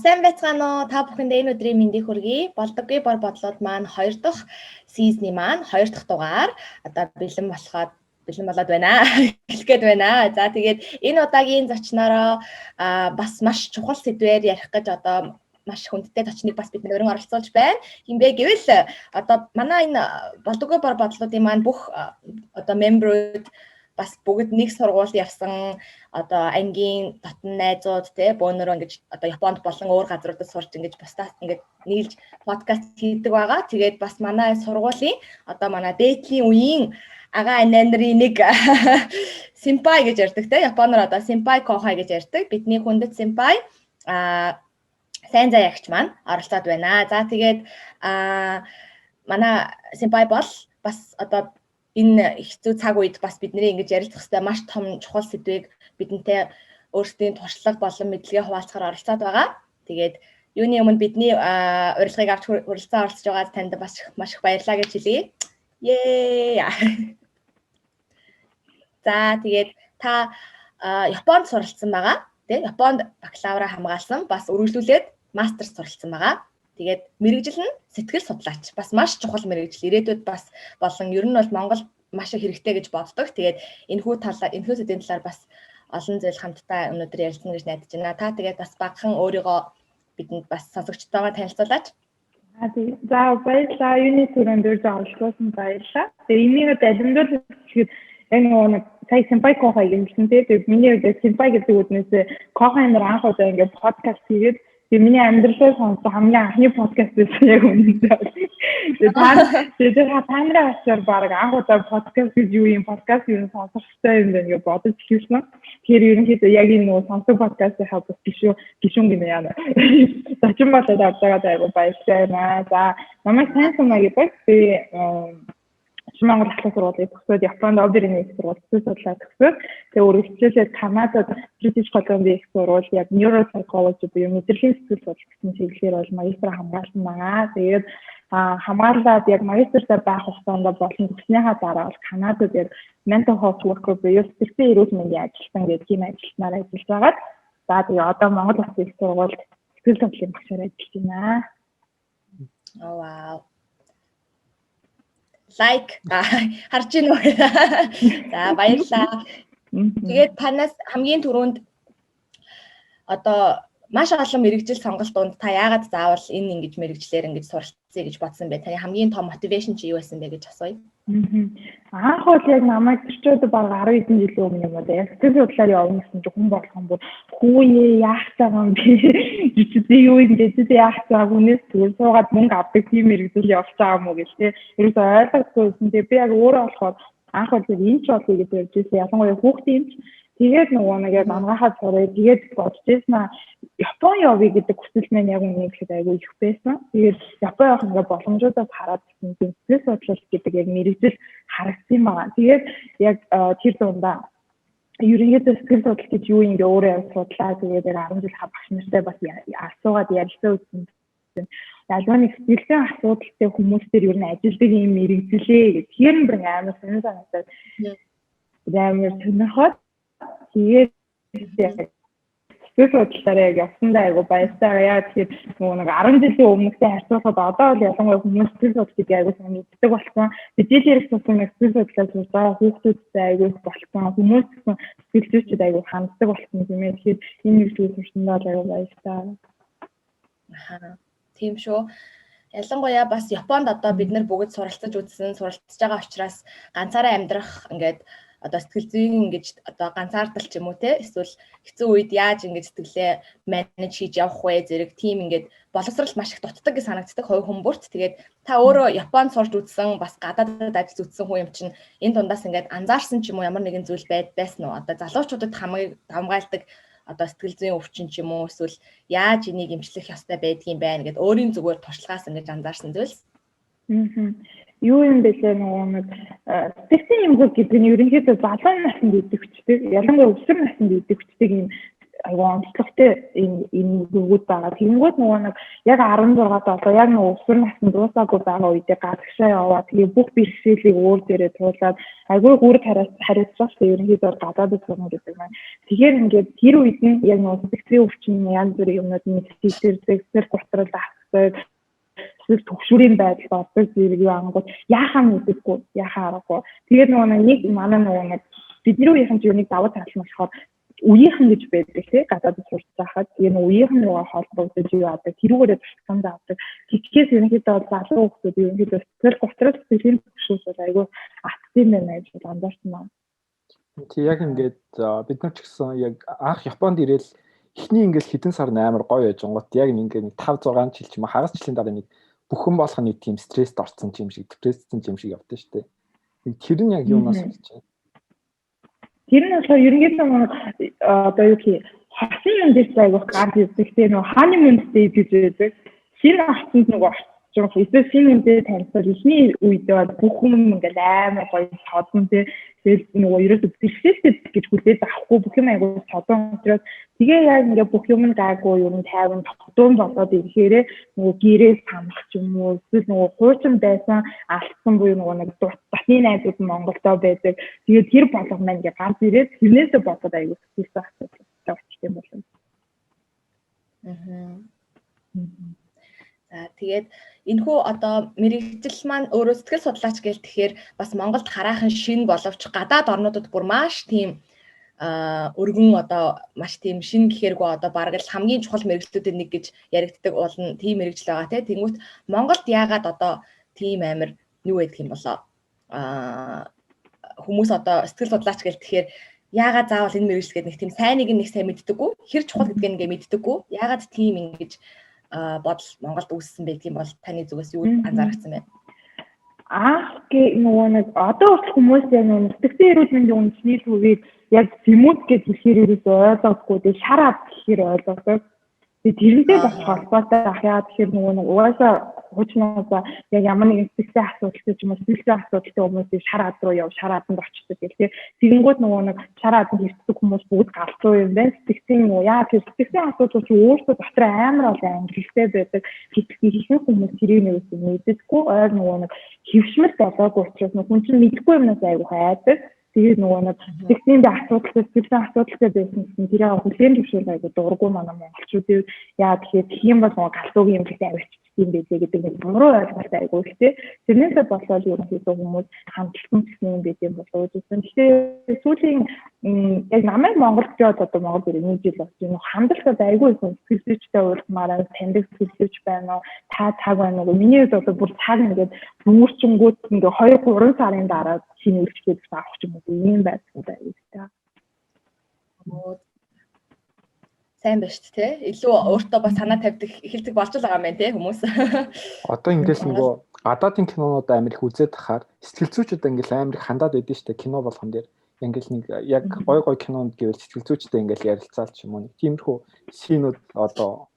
Сайн байцгаана уу? Та бүхэндээ энэ өдрийн мэндийг хүргэе. Болдоггүй бор бодлууд маань хоёр дахь season ы маань хоёр дахь дугаар одоо бэлэн болоход бэлэн болоод байна. Эхлэх гээд байна. За, тэгээд энэ удаагийн зочноороо бас маш чухал сэдвээр ярих гэж одоо маш хүндтэй зочныг бас бид нэр өрн оролцуулж байна. Хэн бэ гэвэл одоо манай энэ Болдоггүй бор бодлуудын маань бүх одоо member үүд бас бүгд нэг сургуульд явсан, одоо ангийн дотн найзууд те, бөөнөрөө ингэж одоо Японд болон өөр газруудад сурч, ингэж бусдаас ингэж нийлж подкаст хийдэг байгаа. Тэгээд бас манай сургуулийн, одоо манай дээдлийн үеийн агаа анаа нарын нэг 先輩 гэж ярьдаг те. Японоор одоо 先輩後輩 гэж ярьдаг. Бидний хүндэт 先輩 сайн заяагч маань оролцоод байна. За, тэгээд манай 先輩 бол бас одоо энэ хэцүү цаг үед бас бидний ингэж ярилцах хэрэгтэй маш том чухал сэдвийг бидэнтэй өөрсдийн туршлага болон мэдлэгээ хуваалцахаар оролцоод байгаа. Тэгээд юуны өмнө бидний урилгыг авч хүрэлцэн оролцож байгаад танд бас маш их баярлалаа гэж хэлье. Ее. За, тэгээд та Японд суралцсан байгаа. Тэ, Японд бакалавра хамгаалсан, бас үргэлжлүүлээд мастер суралцсан байгаа. Тэгээд мэргэжил нь сэтгэл судлаач. Бас маш чухал мэргэжил. Ирээдүйд бас болон ер нь бол Монгол маш их хэрэгтэй гэж боддог. Тэгээд энэхүү сэдвийн талаар бас олон зүйл хамтдаа өнөөдөр ярилцана гэж найдаж байна. Та тэгээд бас багахан өөрийгөө бидэнд, бас сонсогчтойгоо танилцуулаач. За, баярлалаа. Юуны түрүүнд урьж оролцуулсан баярлалаа. Тэгээ энийг далимдуул гэхэд яг нөгөө нэг сая 先輩後輩гэсэн тийм. Тэгээ миний хувьд 先輩 гэдэг үгнээс 後輩 нар анх удаа ингээд подкаст хийгээд, тэгээ миний амьдралаа сонссон хамгийн анхны подкаст байсан яг үнэндээ. Тэгээ та нарын ачаар баг анх удаа подкаст гэж юу юм, подкаст юу сонсох хэрэгтэй юм байна гэж бодож эхэлсэн. Тэгэхээр ерөнхийдөө яг энэ нөгөө сонсох подкастынхаа бас гишүүн гишүүн гинэ яана. Зочин болоод авч байгаад айгу баяртай байна. За, намайг сайн сумаа гэдэг. Би Шинэ Монгол ахлах сургуулийг төгсөөд, Японд Оберийн их сургууль сэтгэл судлаа төгсөөд, тэгээ үргэлжлүүлээд Канадад British Columbia их сургууль яг neuropsychology буюу мэдрэлийн сэтгэл судлал гэсэн чиглэлээр бол магистр хамгаалсан байгаа. Тэгээд хамгаалаад яг магистртаа байх хугацаанд болон төгснөхийн дараа бол Канадад яг mental health worker буюу сэтгэлийн эрүүл мэндийн ажилтан гэдэг тийм ажилтнаар ажиллаж байгаад, за, тэгээ одоо Монгол Улсын их сургуульд сэтгэл судлалын багшаар ажиллаж байна. Oh wow, like харж гин үү? За, баярлалаа. Тэгээд танаас хамгийн түрүүнд одоо маш олон мэргэжил сонголт донд та яагаад заавал энэ ингэж мэргэжлээр ингэж суралцъя гэж бодсон бэ? Таны хамгийн том motivation чи юу байсан бэ гэж асууя. Анх бол яг намайг тэр ч одоо баг 10 хэдэн жилийн өмнө юм уу, яг сэтгэл судлаар явна гэсэн чинь хүн болгон бүр "Хүүе, яах байгаа юм бэ? Чи юу юм бэ? Чи яах байгаа, хүнээс зүгээр суугаад мөнгө авдаг тийм мэргэжил явж байгаа юм уу?" гэл те. Ерөөсөө ойлгохгүй. Тэгээ би яг өөрөө болохоор анх бол яг эмч болъё гэж явж ирсэн. Ялангуяа хүүхдийн эмч. Тэгээд нөгөө нэг яг анагаахаа сураад, тэгээд бодож ирсэн аа, Япон явъя гэдэг хүсэл маань яг үнэ гэхэд айгүй их байсан. Тэгээд Япон явах ингээ боломжуудаас хараад гэсэн тийм сэтгэл судлал гэдэг яг мэргэжил харагдсан юм байна. Тэгээд яг тэр дундаа ерөнхийдөө сэтгэл судлал гэж юу юм бэ өөрөө яг судлаа. Тэгээд яг 10 жил багш нартай бас асуугаад ярилцаа үзсэн. Ялгаа нэг сэтгэлийн асуудалтай хүмүүс төр ер нь ажилдаг юм мэргэжлээ гэх. Тэгэхээр бүр амар сонин санагдаад, амар сонирхоод, тэгээд сэтгэл судлалаар яг явсандаа айгу баяртай. Яа тэгэхээр нөгөө нэг 10 жилийн өмнөхтэй харьцуулахад одоо бол ялангуяа хүмүүс сэтгэл судлал гэдэг айгу сайн мэддэг болсон. Жил ярих тусам нэг сэтгэл судлал сурж байгаа хүүхдүүдтэй айгу их болсон. Хүмүүс гэсэн сэтгэл зүйчид айгу ханддаг болсон юм ээ. Тэгэхээр энэ мэргэжлийг сурсандаа бол айгу баяртай. Ахаа. Тийм шүү. Ялангуяа бас Японд одоо бид нар бүгд суралцаж үзсэн, суралцж байгаа учраас ганцаараа амьдрах, ингээд одоо сэтгэл зүйн ингэж одоо ганцаардал ч юм уу те, эсвэл хэцүү үед яаж ингэж сэтгэлээ manage хийж явах вэ зэрэг тийм ингээд боловсрал маш их дутдаг гэж санагддаг хувь хүн бүрт. Тэгээд та өөрөө Японд сурч үзсэн, бас гадаадад ажиллаж үзсэн хүн юм чинь энэ дундаас ингээд анзаарсан ч юм уу ямар нэгэн зүйл байсан уу? Одоо залуучуудад хамгийн давамгайлдаг одоо сэтгэл зүйн өвчин ч юм уу, эсвэл яаж энийг эмчлэх ёстой байдгийг байна гэд өөрийн зүгээр туршлагаас ингэж анзаарсан зүйлс. Юу юм бэлээ, нөгөө нэг сэтгэлийн эмгэг гэдэг нь ерөнхийдөө залуу наснд идэвхждэг, ялангуяа өсвөр наснд идэвхждэг юм айгүй онцлогтой энэ зүгүүд байгаа. Тэгэнгүүт нөгөө нэг яг 16 7 яг нөгөө өсвөр насны дуусаагүй байгаа үедээ гадагшаа яваад, тэгээ бүх бэрхшээлийг өөр дээрээ туулаад, айгүй гүр хариуцлага шүү дээ, ерөнхийдөө гадаадд сурна гэдэг маань. Тэгэхээр ингээд тэр үед нь яг нөгөө сэтгцийн өвчин, янз бүрийн юмнууд нь сэтгэл зүйн гутрал авдаг, эсвэл түгшүүрийн байдалд ордог зэрэг юу ангууд яахаа мэддэггүй, яахаа аргагүй. Тэгээд нөгөө нэг манай нөгөө нэг бидний үеийнхэн ч юу нэг давуу тал нь болохоор үеийнхэн гэж байдаг, тий, гадаадд сурч байхад тэгээ нэг үеийнхэн руугаа холбогдож юу яадаг, тэрүүгээрээ туршлаганд авдаг. Тэгэхээр ерөнхийдөө бол залуу хүмүүс ерөнхийдөө сэтгэл готрол, сэтгэлийн түгшүүр бол айгүй атсан юм байна гэж анзаарсан байна. Тий, яг ингээд бид нар ч гэсэн яг анх Японд ирээл эхний ингээл хэдэн сар амар гоё яж гот яг ингээд нэг 5 6 жил ч юм уу, хагас жилийн дараа нэг бүхэн болох нэг тийм стресст орсон юм шиг, депрессцэн юм шиг явдсан шүү дээ. Тэр нь яг юунаас болж байна? Тэр нь болохоор ерөнхийдөө одоо юу гэх, хосын юм дээр айгүйх гарч ирдэг. Тэгээ нөгөө honeymoon stage гэж байдаг. Шинэ орчинд нөгөө орчих. Эсвэл шинэ хүнтэй танилцал эхний үедээ бол бүх юм ингээл амар гоё содон, тий. Тэгэл нөгөө ерөөсө бэрхшээлтэй гэж хүлээж авахгүй, бүх юм айгуу содон учраас тэгээ яг ингээ бүх юм нь гайгүй, юм тайван тогтуун болоод ирэхээрээ нөгөө гэрээ санах ч юм уу, эсвэл нөгөө хуучин байсан алдсан буюу нөгөө нэг дотны найзууд нь Монголдоо байдаг. Тэгээд тэр болго маань ингээ гарч ирээд тэрнээсээ болоод айгуу сэтгэлзэн асуудалтай болчих юм байна. Аа. За, тэгээд энэхүү одоо мэргэжил маань өөрөө сэтгэл судлаач гээл тэгэхээр бас Монголд хараахан шин боловч гадаад орнуудад бүр маш тийм өргөн, одоо маш тийм шин гэхээргүй, одоо бараг л хамгийн чухал мэргэжлүүдийн нэг гэж яригддаг уул нь тийм мэргэжил байгаа, тий. Тэнгүүт Монголд яагаад одоо тийм амар юу байдаг юм болоо? Хүмүүс одоо сэтгэл судлаач гээл тэгэхээр яагаад заавал энэ мэргэжил гэдэг нэг тийм сайныг нэг сайн мэддэггүй, хэр чухал гэдгийг ингээ мэддэггүй. Яагаад тийм ингэж бодол Монголд үүссэн байдгийг бол таны зүгээс юу анзаарчихсан бэ? Анх нөгөө нэг одоо хүртэл хүмүүс яг нөгөө сэтгцэн эрүүл мэндийн үндэсний төвийг яг зэмүүд гэж хэлэхээр ерөөсөө ойлгохгүй, тэгээ шар ад гэхээр ойлгодог. Тэгээ тэрнтэй бас холбоотой ах. Яа тэгэхээр нөгөө нэг угаасаа хуучнаасаа яг ямар нэгэн сэтгцэн асуудалтай ч юм уу, сэтгэлзэн асуудалтай хүмүүсийг шар ад руу яв, шар аданд очдог гэх тийм. Тэгэнгүүт нөгөө нэг шар аданд хэрцдэг хүмүүс бүгд галзуу юм байна. Сэтгцэн нөгөө яа тэгэхээр сэтгцэн асуудал чи өөртөө дотор амар олон ангилалтай байдаг. Гэтэл ихэнх хүмүүс тэрийг нэрээс мэддэггүй, ойр нөгөө нэг хэвшмэл болоогүй учраас нөгөө хүн чинь мэдэхгүй юмнаас айгүйх айдаг. Тэгээд нөгөө нэг сэтгцийн би асуудалтай, сэтгэлзэн асуудалтай байсан гэсэн тэрийг хүлээн зөвшөөрөх айгу дургу манай монголчуудын. Яа тэгэхээр тийм бол нөгөө галзуугийн юм гэсэн авчиж юм байлээ гэдэг нэг буруу ойлголт айгу ихтэй. Тэрнээсээ болоод ерөнхийдөө хүмүүс хандлагын гэсэн юм байт юм болоо гэсэн. Тэгэхээр сүүлийн яг намайг Монголд яваад, одоо Монгол ирээ нэг жил болж байна. Хандлт айгу их сэтгэл зүйчтэй уулзмаараа, таньдаг сэтгэл зүйч байна уу? Та цаг байна уу? Миний хувьд одоо бүр цаг ингээд бүрчингүүд ингээд 2 3 сарын дараа шинэ үйлчлэг авах ч юм уу, ийм байдалтай айгу ихтэй. Сайн байна шүү дээ, те. Илүү өөртөө бас санаа тавьдаг эхэлдэг болж л байгаа юм байна, те, хүмүүс. Одоо ингээл нөгөө гадаадын кинонууд амар их үзээд тахаар сэтгэл зүйчүүд ингээл амар их хандаад байдсан шүү дээ кино болгон дээр. Ингээл нэг яг гой гой кинонд гэвэл сэтгэл зүйчтэй ингээл ярилцаал ч юм уу, нэг тиймэрхүү scene үүд одоо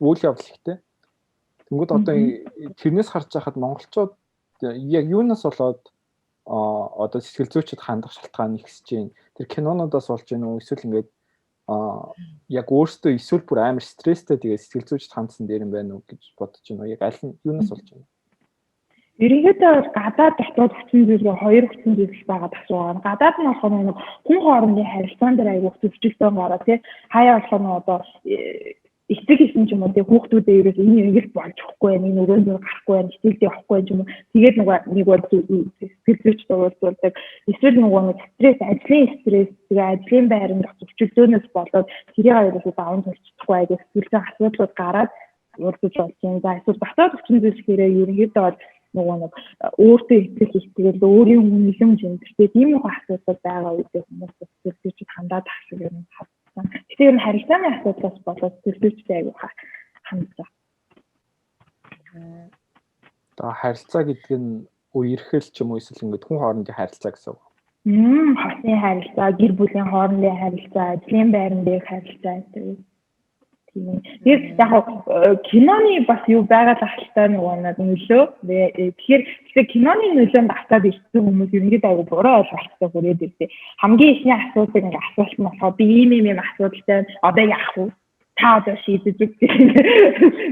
үйл явдал ихтэй. Тэнгүүд одоо тэрнээс харж байхад монголчууд яг юунаас болоод одоо сэтгэл зүйчэд хандах шалтгаан ихсэж байна? Тэр кинонуудаас болж байна уу? Эсвэл ингээд яг өөртөө эсвэл бүр амар стресстэй, тэгээд сэтгэл зүйчд хандсан дээр юм байна уу гэж бодож байна уу? Яг аль нь юунаас болж байна? Ерөнхийдөө гадаад дотоод хүчин зүйлээ, хоёр хүчин зүйл байгаа асуугаа. Гадаад нь болохоор нэг хүн хоорондын харилцаан дээр айгүйх зөрчилдөөн гараа, тий. Хаяа болохоор нэг одоо эцэг хийсэн ч юм уу, тий, хүүхдүүдээ ерөөс энэ ингэж болж өгөхгүй байх, энэ өрөөнд гарахгүй байх, хичээлдээ явахгүй байх ч юм уу. Тэгээд нөгөө нэг бол сэтгэл зүйч дуулдаг. Эсвэл нөгөө нэг стресс, ажлын стресс, тэгээ ажлын байранд зөрчилдөөнөөс болоод тэрийг ерөөсөө даван туулж чадахгүй гэх сэтгэл зүйн асуудлууд гараад уулзаж болж байна. За, эсвэл дотоод хүчин зүйл гэхээр ерөнхийдөө бол нөгөө нэг өөртөө итгэх итгэл, өөрийн үнэлэмж энэ төртэй тийм их асуудал байгаа үедээ хүмүүс сэтгэл зүйчд хандаад ах шиг юм харагдсан. Тэгэхээр ер нь харилцааны асуудлаас болоод сэтгэл зүйчтэй аягүй хандж байгаа. Одоо харилцаа гэдэг нь үерхэл ч юм уу, эсвэл ингээд хүн хоорондын харилцаа гэсэн үг? Хосын харилцаа, гэр бүлийн хоорондын харилцаа, ажлын байран дээр харилцаа гэдэг. Тийм. Тэгээд яг киноны бас юу байгаа л ахaltaа нөгөө нэг нөлөө. Тэгэхээр тэгэхээр киноны нөлөөнд автаад ирсэн хүмүүс ерөнхийдөө айгу буруу ойлголттой хүрээд ирдээ. Хамгийн ихний асуудлыг ингээ асуулт нь болохоор би ийм ийм ийм асуудалтай, одоо яах вэ? Та одоо шийдэж өг гэх.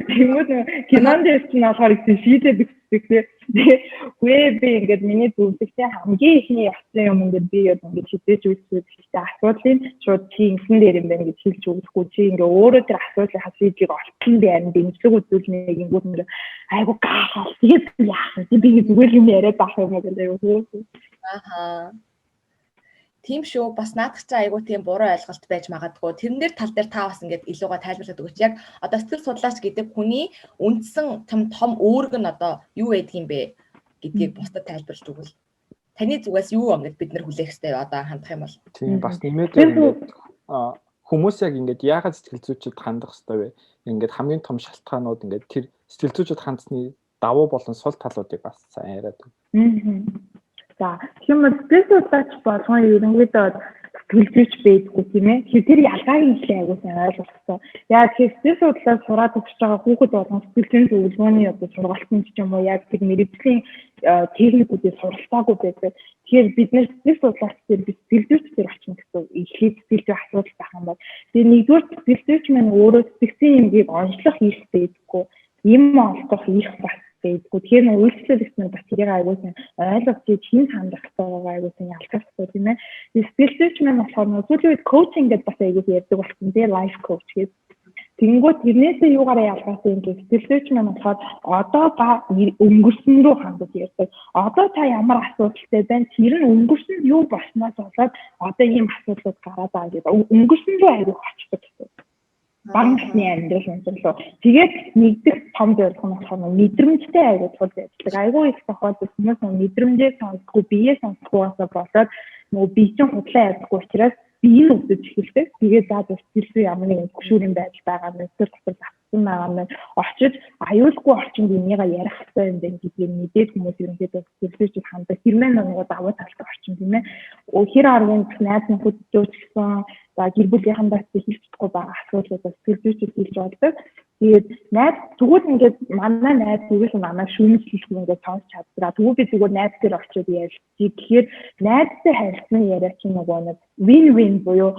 Тэгмүүд кинон дээр чинь болохоор их шийдээд өгдөг, тий. Тэгээ үгүй, би ингээд миний зөвлөгтэй хамгийн ихний явсан юм ингээд би яг ингээд хизээж үйлчлэх гэхдээ асуудлыг шууд чи ингэсэн дээр юм байна гэж хэлж өгөхгүй, чи ингээ өөрөө тэр асуудлын шийдлийг олцсон, би харин дэмжлэг үзүүлнэ гингүүд ингээ айгу гайхал, тэгээд яах вэ, би ингээ зүгээр юм яриад авах юм уу гэдэг айгу хөөх. Ааха. Тийм шүү. Бас наадах чинь айгүй тийм буруу ойлголт байж магадгүй. Тэрэн дээр тал дээр та бас ингээд илүүгээ тайлбарлаад өгөөч. Яг одоо сэтгэл судлаач гэдэг хүний үндсэн том том үүрэг нь одоо юу байдгийг бэ гэдгийг бусдад тайлбарлаж өгвөл. Таны зүгээс юу юм бид нар хүлээх хэрэгтэй одоо хандах юм бол? Тийм, бас нэмээд ингээд хүмүүс яг ингээд яагаад сэтгэл зүйчид хандах хэрэгтэй вэ? Ингээд хамгийн том шалтгаанууд, ингээд тэр сэтгэл зүйчид хандсны давуу болон сул талуудыг бас сайн яриад. За, тэгэх юм бол сэтгэл судлаач болгон ерөнхийдөө сэтгэл зүйч байдгүй, тийм ээ. Тэгэхээр тэр ялгааг нь ихлэ айгуу сайн ойлгох хэрэгтэй. Яа тэгэхээр сэтгэл судлаар сураад өгч байгаа хүүхэд болгон сэтгэл зүйн зөвлөгөөний одоо сургалтанд ч юм уу яг тэр мэргэжлийн техникүүдийг суралцаагүй байдаг. Тэгэхээр бид нэр сэтгэл судлаач дээр би сэтгэл зүйч дээр очно гэсэн эхлээд сэтгэл зүйн асуудал байх юм бол тэгээ нэгдүгээр сэтгэл зүйч маань өөрөө сэтгцийн юмгийг онцлох эрх байдаггүй. Юм олдох эрх бас байдаггүй. Тэгэхээр нөө үйлчлэл гэсэн бас тэрийг айгуу сайн ойлгож хэн хандах хэрэгтэйгээ айгуу сайн ялгах хэрэгтэй, тийм ээ. Сэтгэл зүйч маань болохоор нөө сүүлийн үед coaching гэдээ бас айгуу ярьдаг болсон, тийм, life coach гэдэг. Тэгэнгүүт тэрнээсээ юугаараа ялгаатай юм бэ? Сэтгэл зүйч маань болохоор одоо ба өнгөрсөн рүү хандаж ярьдаг. Одоо та ямар асуудалтай байна? Тэр нь өнгөрсөн юу болсноос болоод одоо ийм асуудлууд гараад байгаа гэдэг. Өнгөрсөн рүү айгуу очдог гэсэн, бага насны амьдрал өндөрлөө. Тэгээд нэгдэх том зорилго нь болохоор мэдрэмжтэй айгуу тулд ажилладаг. Айгуу их тохиолдолд хүмүүс мэдрэмжээ сонсдоггүй, биеэ сонсдоггүйгаасаа болоод нөгөө бие чинь худлаа ярьдаггүй учраас бие нь өвдөж эхэлдэг. Тэгээд за сэтгэл зүй ямар нэгэн хөшүүрийн байдал байгаа юм, сэтгэл дотор татсан байгаа юм. Очиж аюулгүй орчинд энийгээ ярих хэрэгтэй юм байна гэдгийг мэдээд хүмүүс ерөнхийдөө сэтгэл зүйчид хандаг. Тэр мэн нөгөө давуу талтай орчин, тийм ээ. Хэр аргын найз нөхөдөө ч гэсэн, за гэр бүлийнхандаа хэлж чадахгүй байгаа асуудлууд сэтгэл зүйчид хэлж болдог. Тэгээд найз тэгвэл ингээд манай найз зүгээр л намайг шүүмжлэх ингээд сонсч чаддаг. Тэгвэл би зүгээр найз дээр очиод ярьчих. Тэгэхээр найзтай харилцан яриа чинь нөгөө нэг win win буюу